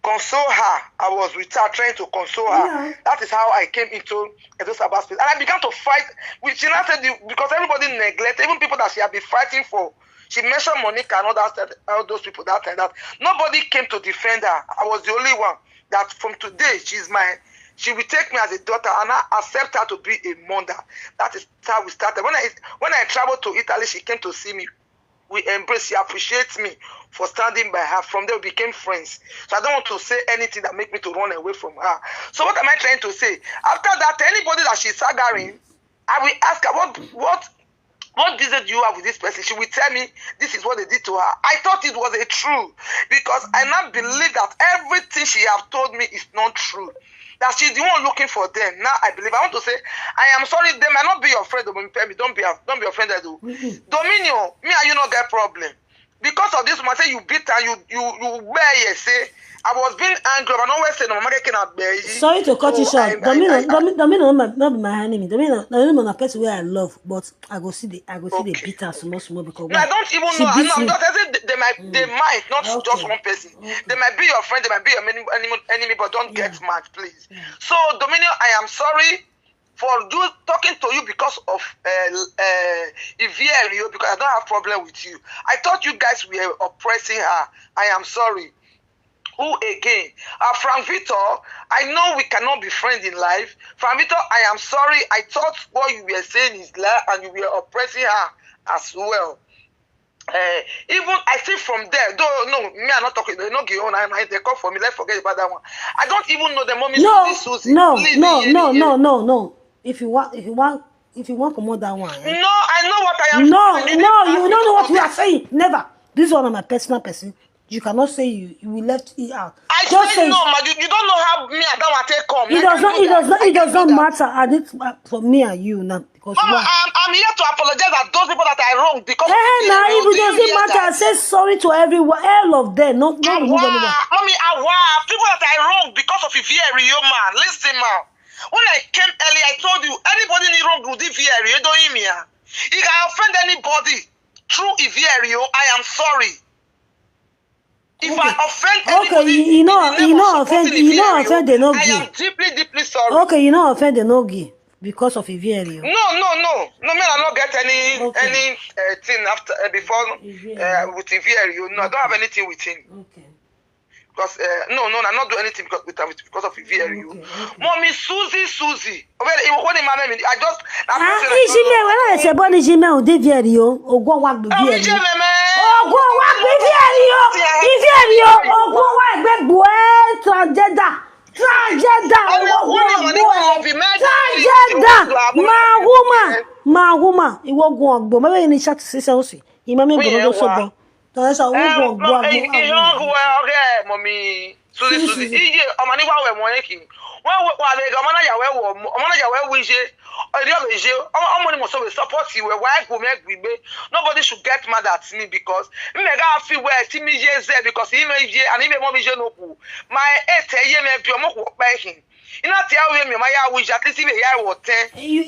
console her. I was with her trying to console her. Yeah. That is how I came into Edo Sabbath space. And I began to fight with she now said the- because everybody neglect, even people that she had been fighting for. She mentioned Monica and all that all those people that time that nobody came to defend her. I was the only one that from today she's my she will take me as a daughter and I accept her to be a mother. That is how we started. When I when I traveled to Italy, she came to see me. We embraced, she appreciates me for standing by her. From there, we became friends. So I don't want to say anything that make me to run away from her. So what am I trying to say? After that, anybody that she's staggering, I will ask her what what what business do you have with this person? She will tell me this is what they did to her. I thought it was a true because I now believe that everything she have told me is not true. That she's the one looking for them. Now I believe. I want to say, I am sorry. They might not be your friend, Dominion. Don't be a- don't be offended, though. Dominion, me and you not get problem. Because of this, man say you beat her, you you you bear here. Say I was being angry. I always say no, mama can bear. Sorry to cut you So, I- short. I- Domino, I- I- Domino, Domino, not be my enemy. Domino, Domino na person where I love, but I go see the, I go see the Okay. beat her small small because No, I why? don't even She know. I beat know I'm me. just I said they, they might they might not Okay. Just one person. Okay. They might be your friend. They might be your enemy, enemy, enemy but don't get Yeah. mad, please. Yeah. So Dominion, I am sorry for you talking to you because of uh, uh, Ivierio because I don't have problem with you. I thought you guys were oppressing her. I am sorry. Who again? Uh, Frank Victor, I know we cannot be friends in life. Frank Victor, I am sorry. I thought what you were saying is lie and you were oppressing her as well. Uh, even I see from there, though no, me I'm not talking. They no give on. I they come for me. Let's forget about that one. I don't even know the mommy No, Susie Susie. no, Please, no, Iye, no, Iye. no, no, no. If you want, if you want, if you want come out that one, No, eh? I know what I am. No, saying. no, didn't you ask don't know me what you to are saying. Never. This one is my personal person. You cannot say you you will left it out. I Just said say no, ma. You, you don't know how me and that one take come. It Let does me not. do It that. does not. I It can't does do not that. Matter. I need uh, for me and you now because Mama, why? I'm, I'm here to apologize at those people that I wronged because Eh, of now the- if it do you doesn't hear matter, that? Say sorry to everyone, all of them. Not not remove anyone. Awa, mommy, awa, people that I wronged because of Ivierio, man. Listen, man. When I came early, I told you anybody need wrong with Ivierio, don't hear me. Ah. If I offend anybody through Ivierio, I am sorry. If I Okay. offend Okay, anybody, you, you know, in the name you of know, offend, supporting you know, Ivierio, offend, they no I am give. Deeply, deeply sorry. Okay, you know, offend, they no give because of Ivierio. No, no, no, no. Me, I not get any Okay. any uh, thing after uh, before Ivierio. Uh, with Ivierio. No, I don't have anything with him Okay. because uh, no, no, I not do anything because with because of Ivierio. Okay, okay. Mommy Susie, Susie. Oh, well, what am I? I just. Ah, Ijime, when I say born Ijime, o Ivierio, Ogwo wa gbe Oh, Ivierio. Ijeme, man. Ogwo wa gbe Ivierio. Ivierio, Ogwo wa gbe bue transgender. Transgender, Only Ogwo one wa money gbe will be made. Transgender. You will Ma woman, ma woman. Iwo gun agbo. Maybe you need to say something. You may be Yeah, go so wa. go. Tọ́lá sọ owó Eh, gbọ̀ngbọ̀n no, eh, eh, ọ̀rẹ́ mọ̀mí Suzy Suzy, Suzy Suzy. Iye ọmọ níwá wẹ̀ mọ̀ ẹ́kì wọ́n wà lè ọmọ náà yàwó ẹ̀wọ̀ ọmọ náà yàwó ẹ̀wọ̀ iṣẹ́ ọ̀rẹ́ ọ̀rẹ́ iṣẹ́ ọmọ ọmọ ni mo sọ wẹ̀ support ìwẹ̀ wà ẹ̀kú mi ẹ̀gbìn gbé. Nobody should get mad at me because mi mẹ̀gá fi wẹ̀ tí mi yé zẹ̀ because ìmẹ̀ yé àní ìmẹ̀ mọ́ mi yé nù kù. My eight ẹ̀ yé mi bí ọmọ kù pẹ́ kì iná tí a wẹ̀ mi ọmọ yà wíṣẹ́ àti síbẹ̀ yà ẹ̀wọ̀ tẹ́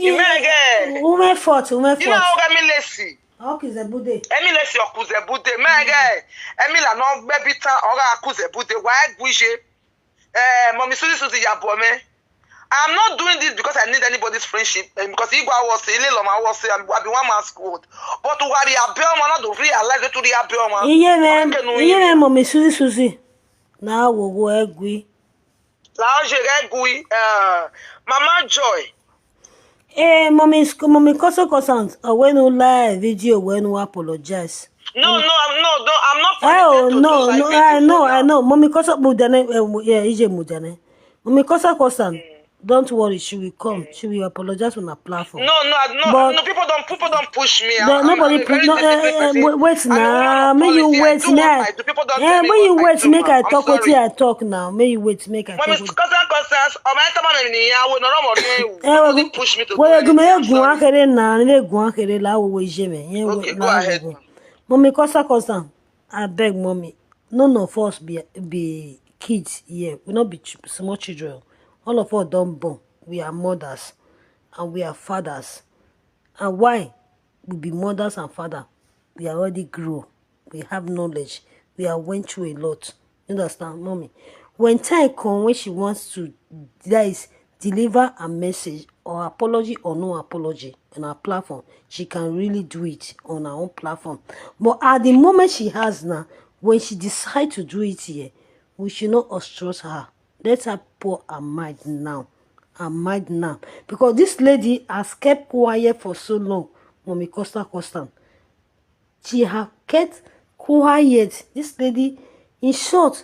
ìmẹ̀gẹ́ Women fought, women iná fought. ọ̀rẹ́ mi lè sì Okay, Zebude. Emile si ọkụ Zebude mege Emile na ọgbebita ọga akụ Zebude wa egwu ije ee mọmi Suzy Suzy ya bụ ome. I'm not doing this because I need anybody's friendship eh, because igwe awọsị ile lọma awọsị I be one man squad but ụgharị ya bịa ọma na dovri ya life tụrụ ya bịa ọma Iye me, Oke nu iye me mọmi Suzy Suzy. Na wogo egwi. Laoje egwu eh, Mama Joy. Eh, mommy, sc- mommy, koso kosan. Uh, when you live video, when you apologize. No, no, I'm no, no, I'm not Oh permitted to no, do live no, video I know, now. I know. Mommy, koso budane, uh, yeah, ije mudane. Mommy, koso kosan. Don't worry, she will come. She will apologize on her platform. No, no, I- no, But- no. People don't, people don't push me. No, I'm, nobody I'm a push. very No, disciplined eh, eh, person. wait, wait I'm a woman now. of May you policy. I wait do what now. I do. People don't Eh, tell me may you what I wait. do, Make ma'am. I I'm talk with sorry. you. I talk now. May you wait. Make I Mommy, talk with you. cousin, cousins, oh my time, I'm in here. I will not run away. Eh, Nobody we- push me to we do go anything. I'm make one sorry. kere na, we go one kere la, we we jeme. Yeah, Okay, wait, go na ahead, we go. ma'am. Mommy, kosa kosan. I beg, mommy. None of us be be kids here. We not be ch- small children. All of us don't born. We are mothers and we are fathers. And why? we be mothers and father. We already grow. We have knowledge. We have went through a lot. You understand, mommy? When time come, when she wants to, that is, deliver a message or apology or no apology on our platform, she can really do it on her own platform. But at the moment she has now, when she decide to do it here, we should not obstruct her. Let her pour her mind now. Her mind now. Because this lady has kept quiet for so long. Mommy Costa Costa. She has kept quiet. This lady, in short,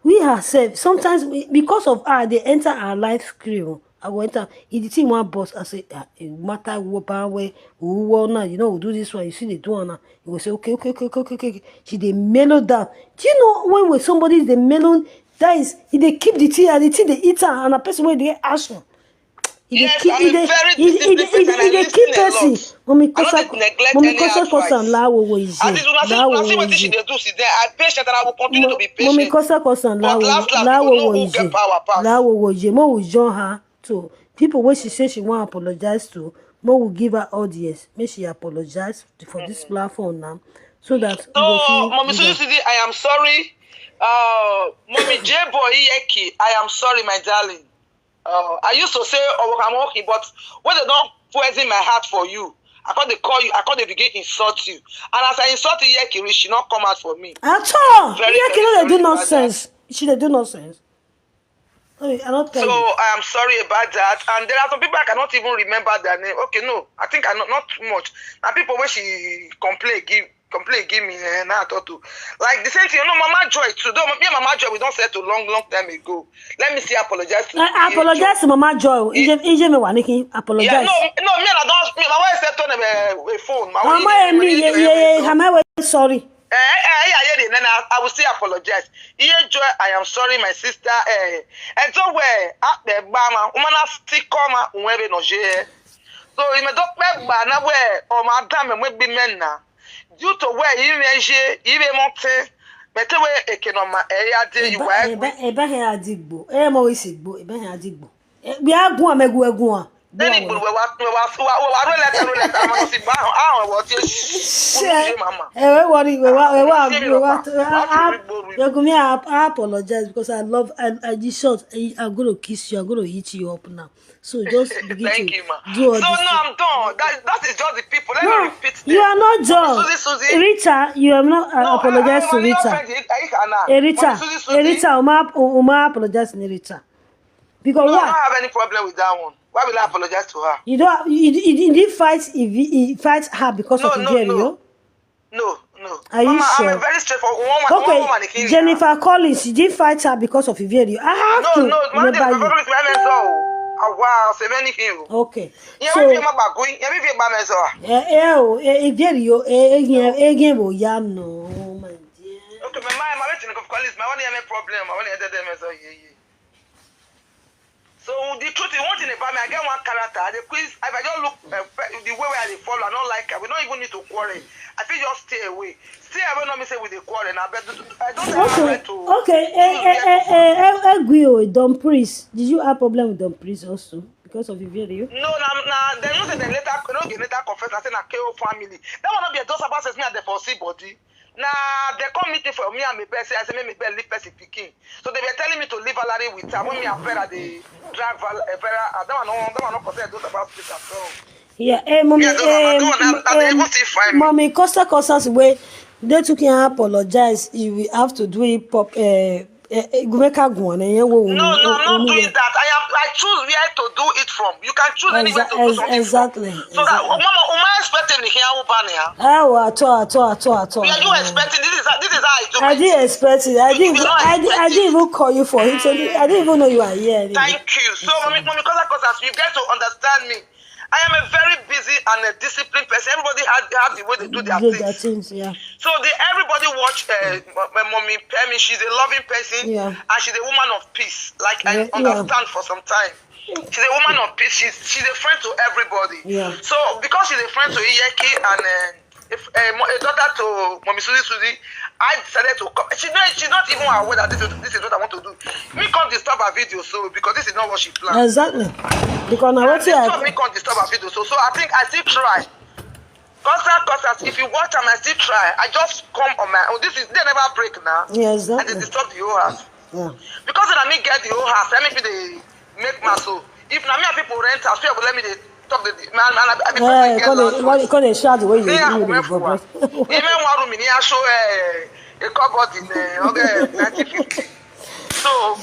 we herself, sometimes we, because of her, they enter our live screen. I go enter. If the thing one boss, I say, ah, eh, matter what, power where, who won now, you know, we do this one. You see, they do one now. You go say, okay, okay, okay, okay, okay, okay. She dey mellow down. Do you know when, when somebody is the mellow, that is, if they keep the thing and the thing they eat her, and a person where they action. If they Yes, keep, I'm if a they, very if, if, disciplined if, person. I if they keep listen a person, lot. mommy I don't Costa, dey neglect mommy any Costa Costa, advice. lawo wo is As if una see, lawo una see wo wetin she is. Dey do, she dey. I patient and I will continue to be Mommy patient. Costa Costa, But lawo, last, last, we lawo go know wo who is. Get power pass. Lawo wo is. Mo will join her to people when she say she want apologize to. Mo will give her audience. May she apologize for this platform now, so that we So, go feel Mommy good. Susie Susie, I am sorry. Uh, Mommy J Boy Iyeki, I am sorry, my darling. Uh, I used to say, oh, I'm okay, but when they don't poison my heart for you, I can't they call you, I can't they begin insult you. And as I insult Iyeki, she not come out for me. At all. Very, Yeah, very cannot they sorry do about nonsense. She they do nonsense. Sorry, I not tell So you. I am sorry about that. And there are some people I cannot even remember their name. Okay, no, I think I not, not too much. Now people when she complain, give complain, give me eh, now I talk to. Like the same thing, you know, Mama Joy too. Though me and Mama Joy, we don't settle long, long time ago. Let me see, apologize to I, I Iyeki. apologize to Mama Joy. Ije Ije me wa niki Yeah, apologize. No, no, me and I don't, me and I settle on a, a phone. My Mama way, Emi, really yeah, do yeah, everything. yeah, am I well sorry? Eh, eh, eh, yeah, yeah, then I, I will still apologize. Iye Joy, I am sorry, my sister. Eh, and so where at the bama, woman has still come out, whenever no je. So you may don't make bana where or madam and we be men now. Due to where you may je, you may want to, but the way it can on my area, you Eba were. eba eba he adigbo. E mo isi gbo, eba he adigbo. E, we are go and go go. Then it will, we were, we were, we were, we were, let her, let her, see, but I don't want you. Mama. Eh, we worry, we wa we wa Shame we your wa. papa. What you read, go read. You go me, I, I apologize because I love, I, I just short. I, I'm gonna kiss you. I'm gonna eat you up now. So just begin Thank to you, ma. do all So this. No, I'm done. That, that is just the people. Let No, me repeat you them. are not done. Susie, Susie. Rita, you have not uh, No, apologized I, to I, I Rita. offend you. I cannot. Eh, Rita, Susie, Susie. Eh, Rita, Uma, Uma apologize to Rita. Because No, I why? Don't have any problem with that one. Why will I apologize to her? You don't. You, you, you didn't fight. If you, you fight her because No, of no, Ivierio. no. No, no. Are you Mama, sure? I'm a very straightforward. One, one, one Okay, woman, the king. Jennifer Collins, you didn't fight her because of Ivierio. I have No, to no, man, remember you. Remember so. Ah, wow, say many things. Okay, Yeah, so maybe I'm about going. Yeah, maybe I'm about so. eh, eh, oh, eh, Ivierio, eh, eh, eh, eh, eh, oh, yeah, no, my dear. Okay, my mind, my waiting for Collins. My one, any problem. My one, any problem. So yeah, yeah. So the truth is, one thing about me, I get one character. I dey quiz. If I don't look uh, the way where I dey follow, I don't like her. We don't even need to quarrel. I feel just stay away. Stay away, not me say we dey quarrel. Now, but I don't have Okay, right to. okay, eh, eh, eh, eh, eh, eh, Guyo, Don Priest. Did you have problem with Don Priest also because of Ivierio? No, na na dem no say dem later no dey later confess na say na K O family. That one no be a just about says me and dem for see body. Na dem come meet me for me and my best say I say make my best leave person pikin. So they were telling me to leave Valerie with her when me and Vera dey drag Val eh, Vera. Ah, that one no that one no concern those about this at all. Yeah, eh, mommy, Yeah, those are eh, my- those are- they eh, even still find me. Mommy, Costa Costa way they took can apologize. You will have to do it pop. Eh, eh, eh, go make her go on. Eh, yeah, wo- No, no, I'm not wo- doing that. I am. I choose where to do it from. You can choose anywhere Exa- to do ex- something exactly. from. So that Exactly. Mama, Uma expecting the here Ubania. Oh, at all, at all, at all, at all. We are you expecting? This is how, this is how I do I it. didn't expect it. I didn't. You Even, are not I, did, I didn't even call you for it. So I didn't even know you are here. Anyway. Thank you. So, mommy, mommy, because because as you get to understand me, I am a very busy and a disciplined person. Everybody has have the way they do their Do things. their things, yeah. So the everybody watch uh, my mommy Pemi. She's a loving person Yeah. And she's a woman of peace. Like I Yeah, yeah. understand for some time. She's a woman of peace. She's she's a friend to everybody. Yeah. So because she's a friend to Iyeki and uh, if, uh, mo- a daughter to Mommy Susie Susie, I decided to come. She's not she's not even aware that this is this is what I want to do. Me can't disturb her video so because this is not what she planned. Exactly. Because now what This one I me can't disturb her video so so I think I still try. Constant, constant. If you watch am, I still try. I just come on my own. This is, they never break now. Yeah, exactly. And they disturb the whole house. Yeah. Because na me get the whole house, na me fit dey make my soul. If na me and people rent house, people go let me dey talk the, man, man, I be, I be person get landlord. Come dey shout the way you dey. Even one room in here show, eh, a cupboard in, eh, okay, nineteen fifty. So,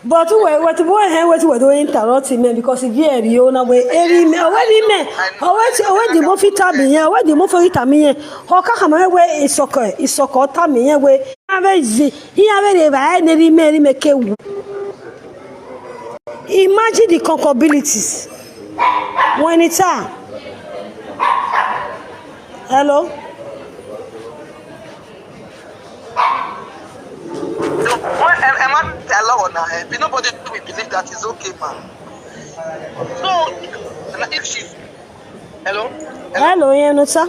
but wait, wait, wait, wait, wait, don't interrupt him, eh, because if you hear you, na we, every man, every man, always, always the movie time here, always the movie time here. How can come away? It's okay, it's okay, time here, we. He have a, he have a, imagine the concabilities. When it's a, hello? No, why am, am I alone now? Eh? Nobody will believe that it's okay, man. So, and if she's, hello? Hello? Hello, yeah, no, sir.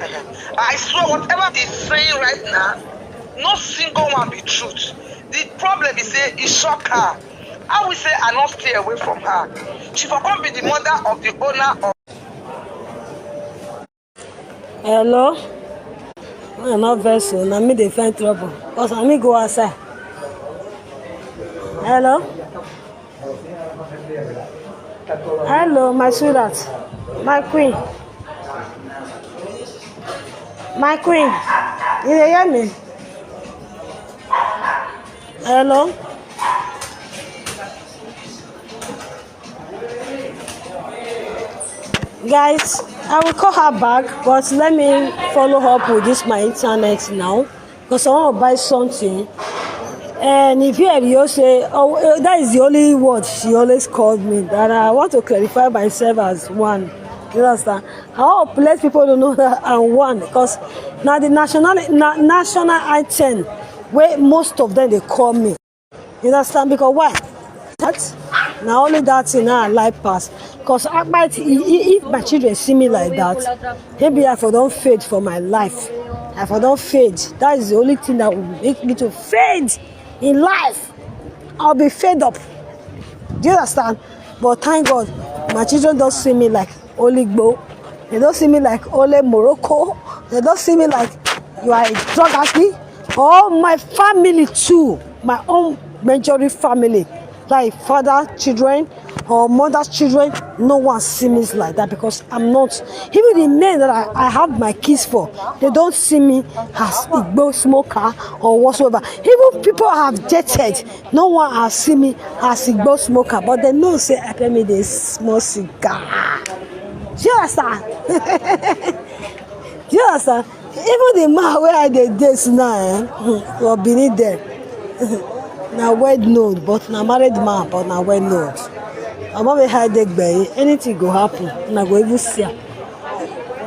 Uh-huh. I swear, whatever he's saying right now, no single one be truth. The problem is say he shock her. I will say I not stay away from her. She for come be the mother of the owner of. Hello? I no vex o, na me dey find trouble. 'Cause na me go outside. Hello? Hello, my sweetheart. My queen. My queen. You dey hear me? Hello? Guys, I will call her back, but let me follow up with this my internet now, because I want to buy something. And if you hear you say, oh, eh, that is the only word she always called me, that I want to clarify myself as one. You understand? I hope let people don't know that I'm one, because now the national, na-, national item where most of them they call me. You understand? Because why? That, na only that thing I like pass. 'Cause I might, i-, i-, if my children see me like that, maybe I for don't fade for my life. I for don't fade. That is the only thing that will make me to fade in life. I'll be fed up. Do you understand? But thank God, my children don't see me like Oligbo. They don't see me like Ole Morocco. They don't see me like you are a drug addict. All my family too, my own majority family, like father children or mother's children, no one see me like that because I'm not. Even the men that I, I have my kids for, they don't see me as Igbo smoker or whatsoever. Even people I have dated, no one has seen me as Igbo smoker, but they know say I pay me the small cigar. Do you understand? Do you understand? Even the man where I dey date now, eh, hmm, for Benin there, na well known, but na married man, but na well known. I'm not hide the gbe. Anything go happen, na go even see am.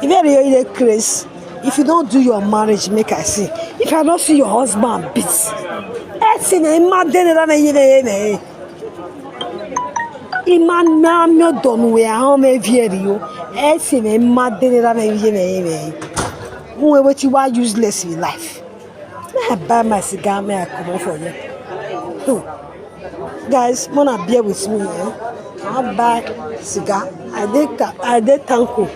If you really dey craze, if you don't do your marriage, make I see. If I don't see your husband, beat. Esi na ima dene da na yene yene. Ima na mi odonu we ahome vieri yo. Esi na ima dene da na yene yene. Who wetin why useless in life? May I buy my cigar, may I come for you. Hmm. Guys, wanna bear with me, eh? I buy cigar. I dey ca-, I dey thank you.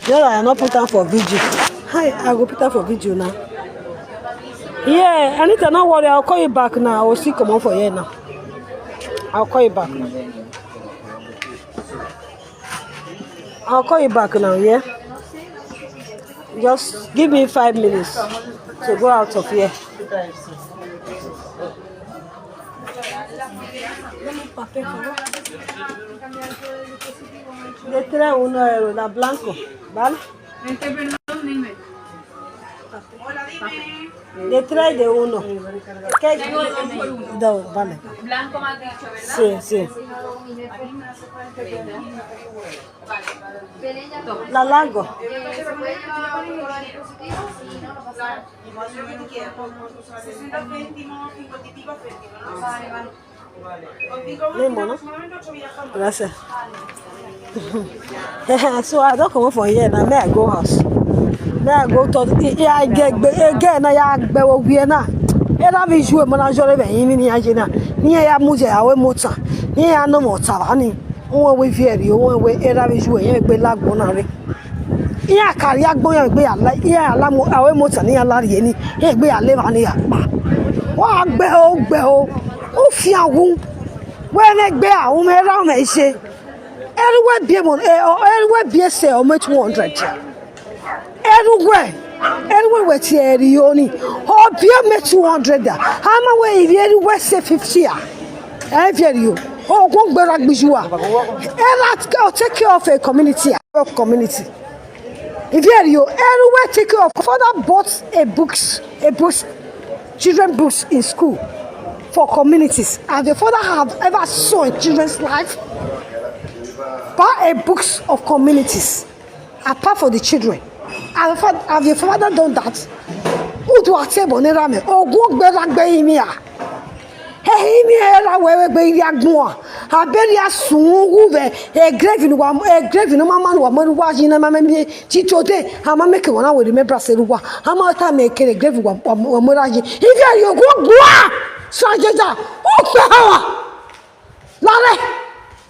No, I not put am for video. Hi, I go put am for video now. Yeah, Anita, no worry. I'll call you back now. I will still come on for here now. I'll call you back now. I'll call you back now, yeah? Just give me five minutes to go out of here. De tres uno euro, la blanco, ¿vale? De tres de uno. ¿Qué? Dos, vale. Blanco me has dicho, ¿verdad? Sí, sí. La largo. Más o menos por, por sesenta céntimos, cincuenta y pico céntimos, ¿no? Mismo, ¿no? Gracias. So I don't come for here now. May I go house? May I go to, yeah, I get, again, I get, we are now. Era visual manager be yimi ni ajina. Ni ya muje awe mota. Ni ya no mota ni. Won we fear you, won we era visual, ye be lagbo na re. Ihe a karịa agbọ ya egbe ya ala, ihe ala mo awe mota ni ala rie ni egbe ya leva ni ya pa. Wa gbe o gbe o. U fi awu. We ne gbe a u me ra me se. Eruwe bie mo e o eruwe bie se o me two hundred. Eruwe. Eruwe we ti eri oni. O bie me two hundred. Ama we ibi eruwe se fifty a. E fi eri o. O gun gbera gbiju a. E la o take care of a community. Of community. If you you everywhere take care of father bought a books a books children books in school for communities and the father have ever saw in children's life buy a books of communities apart for the children and the father have your father done that who do a table near me or go gbera gbe imi a Ehi mi era wewe gbe iri agbon a. Aberi asun wu ve e grave ni wa e grave ni mama ni wa mo wa ji na mama mi ti to de ama make wa na we remember se wa ama ta me kere grave wa wa mo ra ji ife yo go gwa so ajeja o pe hawa lare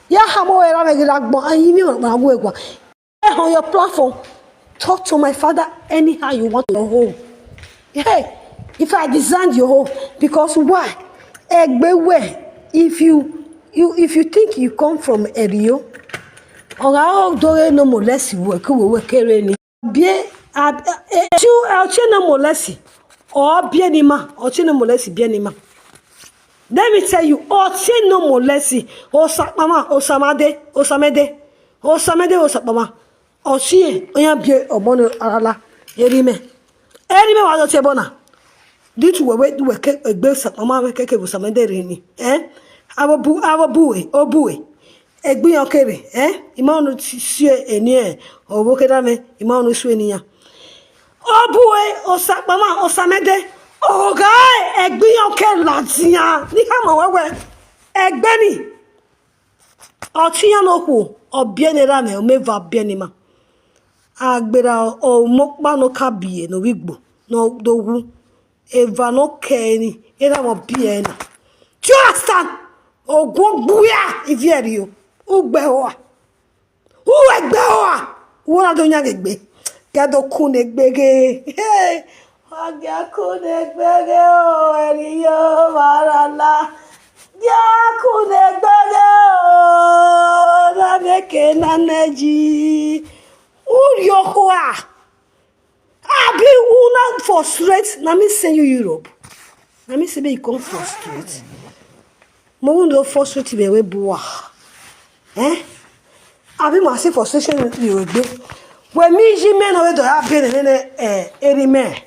ya ha mo era me iri agbon ayi mi wa we gwa on your platform. Talk to my father anyhow you want to your home. Hey, if I design your home, because why? Egbe where? If you you if you think you come from Erio, or how do they no more less you work we work any. Be a two out no more less or be any man or no more less be any man. Let me tell you, or no more less or Sakmama or Samade or Samede or Samede or Sakmama. Osie onya bie obono arala erime erime wa dote bona ditu wewe duwe ke egbe sa mama we keke bu samende rini eh abo bu abo buwe obuwe egbe yo kere eh ima onu sie eni eh obo keda me ima onu su eni ya obuwe osapama osamede oga egbe yo ke latia ni kama wewe egbe ni Ọtiyan no kwu ọbiẹne ra mẹ omeva biẹne ma agbera ọmọkpa no ka biẹ no vwigbo no dogwu eva no kẹni era vwọ biẹ na. Do you understand? Ogun gbuya iviẹrio ugbẹ hoa uwẹgbẹ hoa uwo na do yan ghe gbe gẹdo ku ne gbeghe. Wa gia ku ne gbeghe o, ẹri yo ma ra la. Gia ku ne gbeghe o, na meke na neji. Uri ohua. Abi una frustrate, na me send you Europe. Na me say make you come frustrate. Mo wonder frustrate me we bua. Eh? Abi ma say frustration you gbe. When me ji me no we do ya be ne ne eh eri me.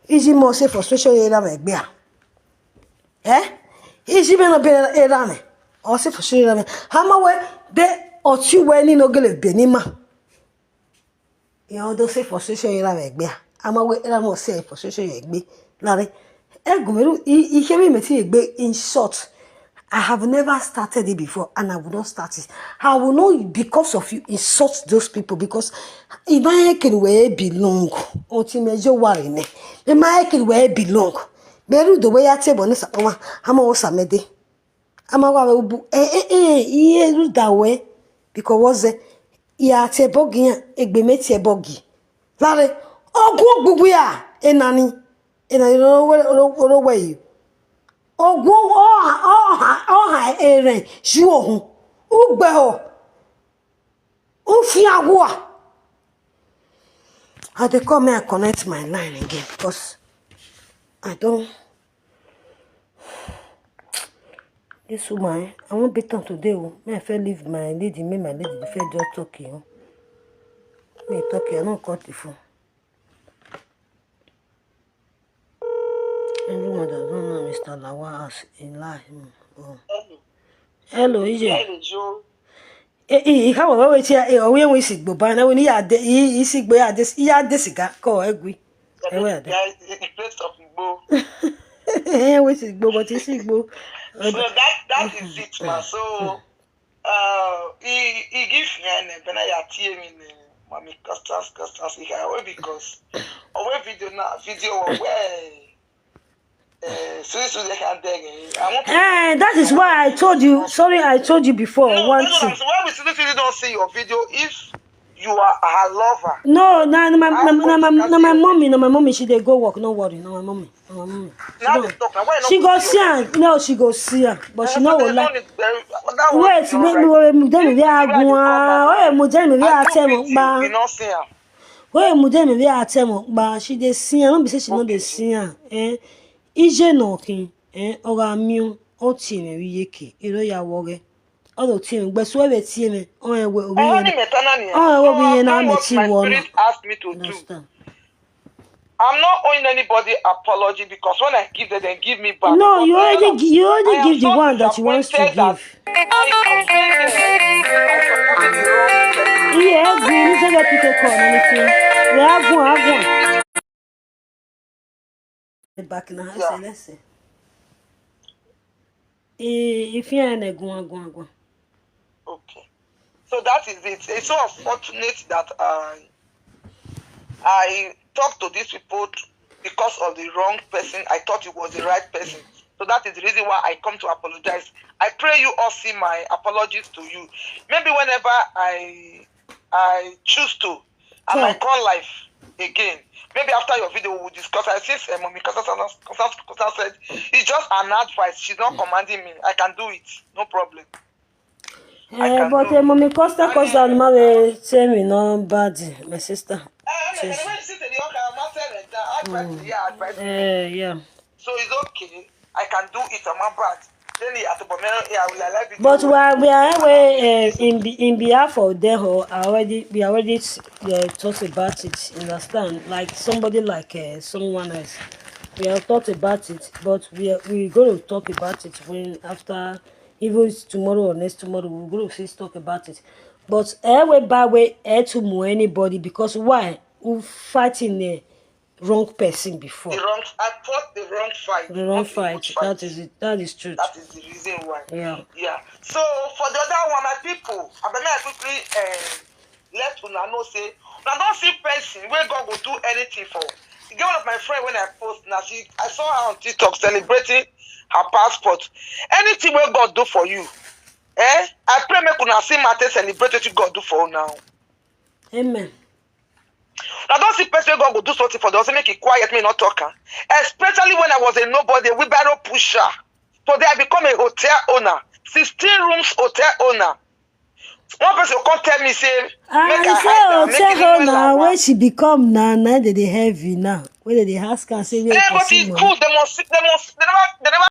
Iji mo say frustration you na me gbe a. Eh? Iji me no be era me. O say frustration era me. Hama we de oti we ni no gele be ni ma. Ìyẹn ọdún sí frustration yẹn lára ẹgbẹ́ à. A máa wé ẹ̀rọ mọ̀ sí frustration yẹn gbé lára. Ẹgùn mi, iṣẹ́ mi mi ti gbé in short. I have never started it before and I will not start it. I will not because of you insult those people because ìmáyẹ̀kìn wẹ̀ ẹ́ belong. Ọtí mi ẹjọ́ wà rẹ̀ nẹ. Ìmáyẹ̀kìn wẹ̀ ẹ́ belong. Bẹ́ẹ̀rù ìdòwé yá tẹ̀bọ̀ ní sàpọ́nmá. A máa wọ́n sàmẹ́dẹ́. Ama wa we ubu eh eh eh iye ru da we because was eh ya te bogi ya egbe me te bogi lare ogun gbugbu ya enani enani ro we ro we yi ogun o ha o ha o ha eren ju ohun ugbe o u fi agua. I dey come, may I connect my line again because I don't. This woman, eh, I won't beat am today. Oh. May I fair leave my lady, may my lady fair just talk, you know. Me talk, I don't cut the phone. Everyone that don't know Mister Lawa as in lie. Oh. Hello, Ije. Hello, Joe. Eh, eh, how about we here? Eh, we we sick, but by now we need a day. Sick, but yeah, this, yeah, this guy. Call Egwi. Ewe ade. Guys, in place of Igbo. Eh, which is Igbo, but it's Igbo. So that that is it, man. So uh he he give me an bena ya T M in mami customers customers he can away because away video now video where uh so so they can beg eh. I want to Eh, that is why I told you. Sorry, I told you before. No, one no, no, thing. So why we still don't see your video if you are her lover. No, na na my na na my na my mommy, na my mommy. She dey go work. No worry, na my mommy, na my mommy. She go see am. No, she go see am, but she no go like. Wait, make me wait. Mo jẹ́ mi bí agun ah. Wait, mo jẹ́ mi bí atẹ́mọ̀ pa. Wait, mo jẹ́ mi bí atẹ́mọ̀ pa. She dey see am. No be say she no dey see am. Eh, ije no kin. Eh, ọ̀rọ̀ mi o. O ti me wi yeke. Ero ya woge. Ọ̀rọ̀ ti me. Gbesu ebe ti me. O ewe obi yen. O ewe obi yen na me ti wo na. Ask me to do. I'm not owing anybody apology because when I give them, they give me back. No, you already you already give the one that you want to give. Yeah, agree. You say that people call anything. We have one, have one. Back in the house, let's say. If you ain't a guan guan guan. Okay. So that is it. It's so unfortunate that I I talked to these people because of the wrong person. I thought it was the right person. So that is the reason why I come to apologize. I pray you all see my apologies to you. Maybe whenever I I choose to, I might call life again. Maybe after your video we will discuss. I since uh, Mommy Kosta said it's just an advice. She's not commanding me. I can do it. No problem. Eh, but uh, Mommy Costa Costa no man will tell me no bad, my sister. She's... Eh, yeah. So it's okay. I can do it. I'm not bad. But we are we are anyway uh, in in behalf of them. I already we already uh, talked about it. Understand? Like somebody like uh, someone else. We have talked about it, but we are, we going to talk about it when after even tomorrow or next tomorrow we're going to still talk about it. But anyway, by way, eh, to move anybody because why? We fighting there. Wrong person before. The wrong, I fought the wrong fight. The wrong fight. That is it. That is true. That is the reason why. Yeah. Yeah. So for the other one, my people, I mean, I quickly uh, let una know say una don see person wey God go do anything for. E get one of my friend when I post now, she I saw her on TikTok celebrating her passport. Anything wey God do for you, eh? I pray make una see matter celebrate wetin God do for una. Amen. I don't see person God go do something for them. Say make it quiet, me not talk. Especially when I was a nobody, a wheelbarrow pusher. Today I become a hotel owner, sixteen rooms hotel owner. One person come tell me say, make I say hotel owner when she become now, now that they heavy now. When they ask her say where. Yeah, but it's good. They must, they must, they never, they never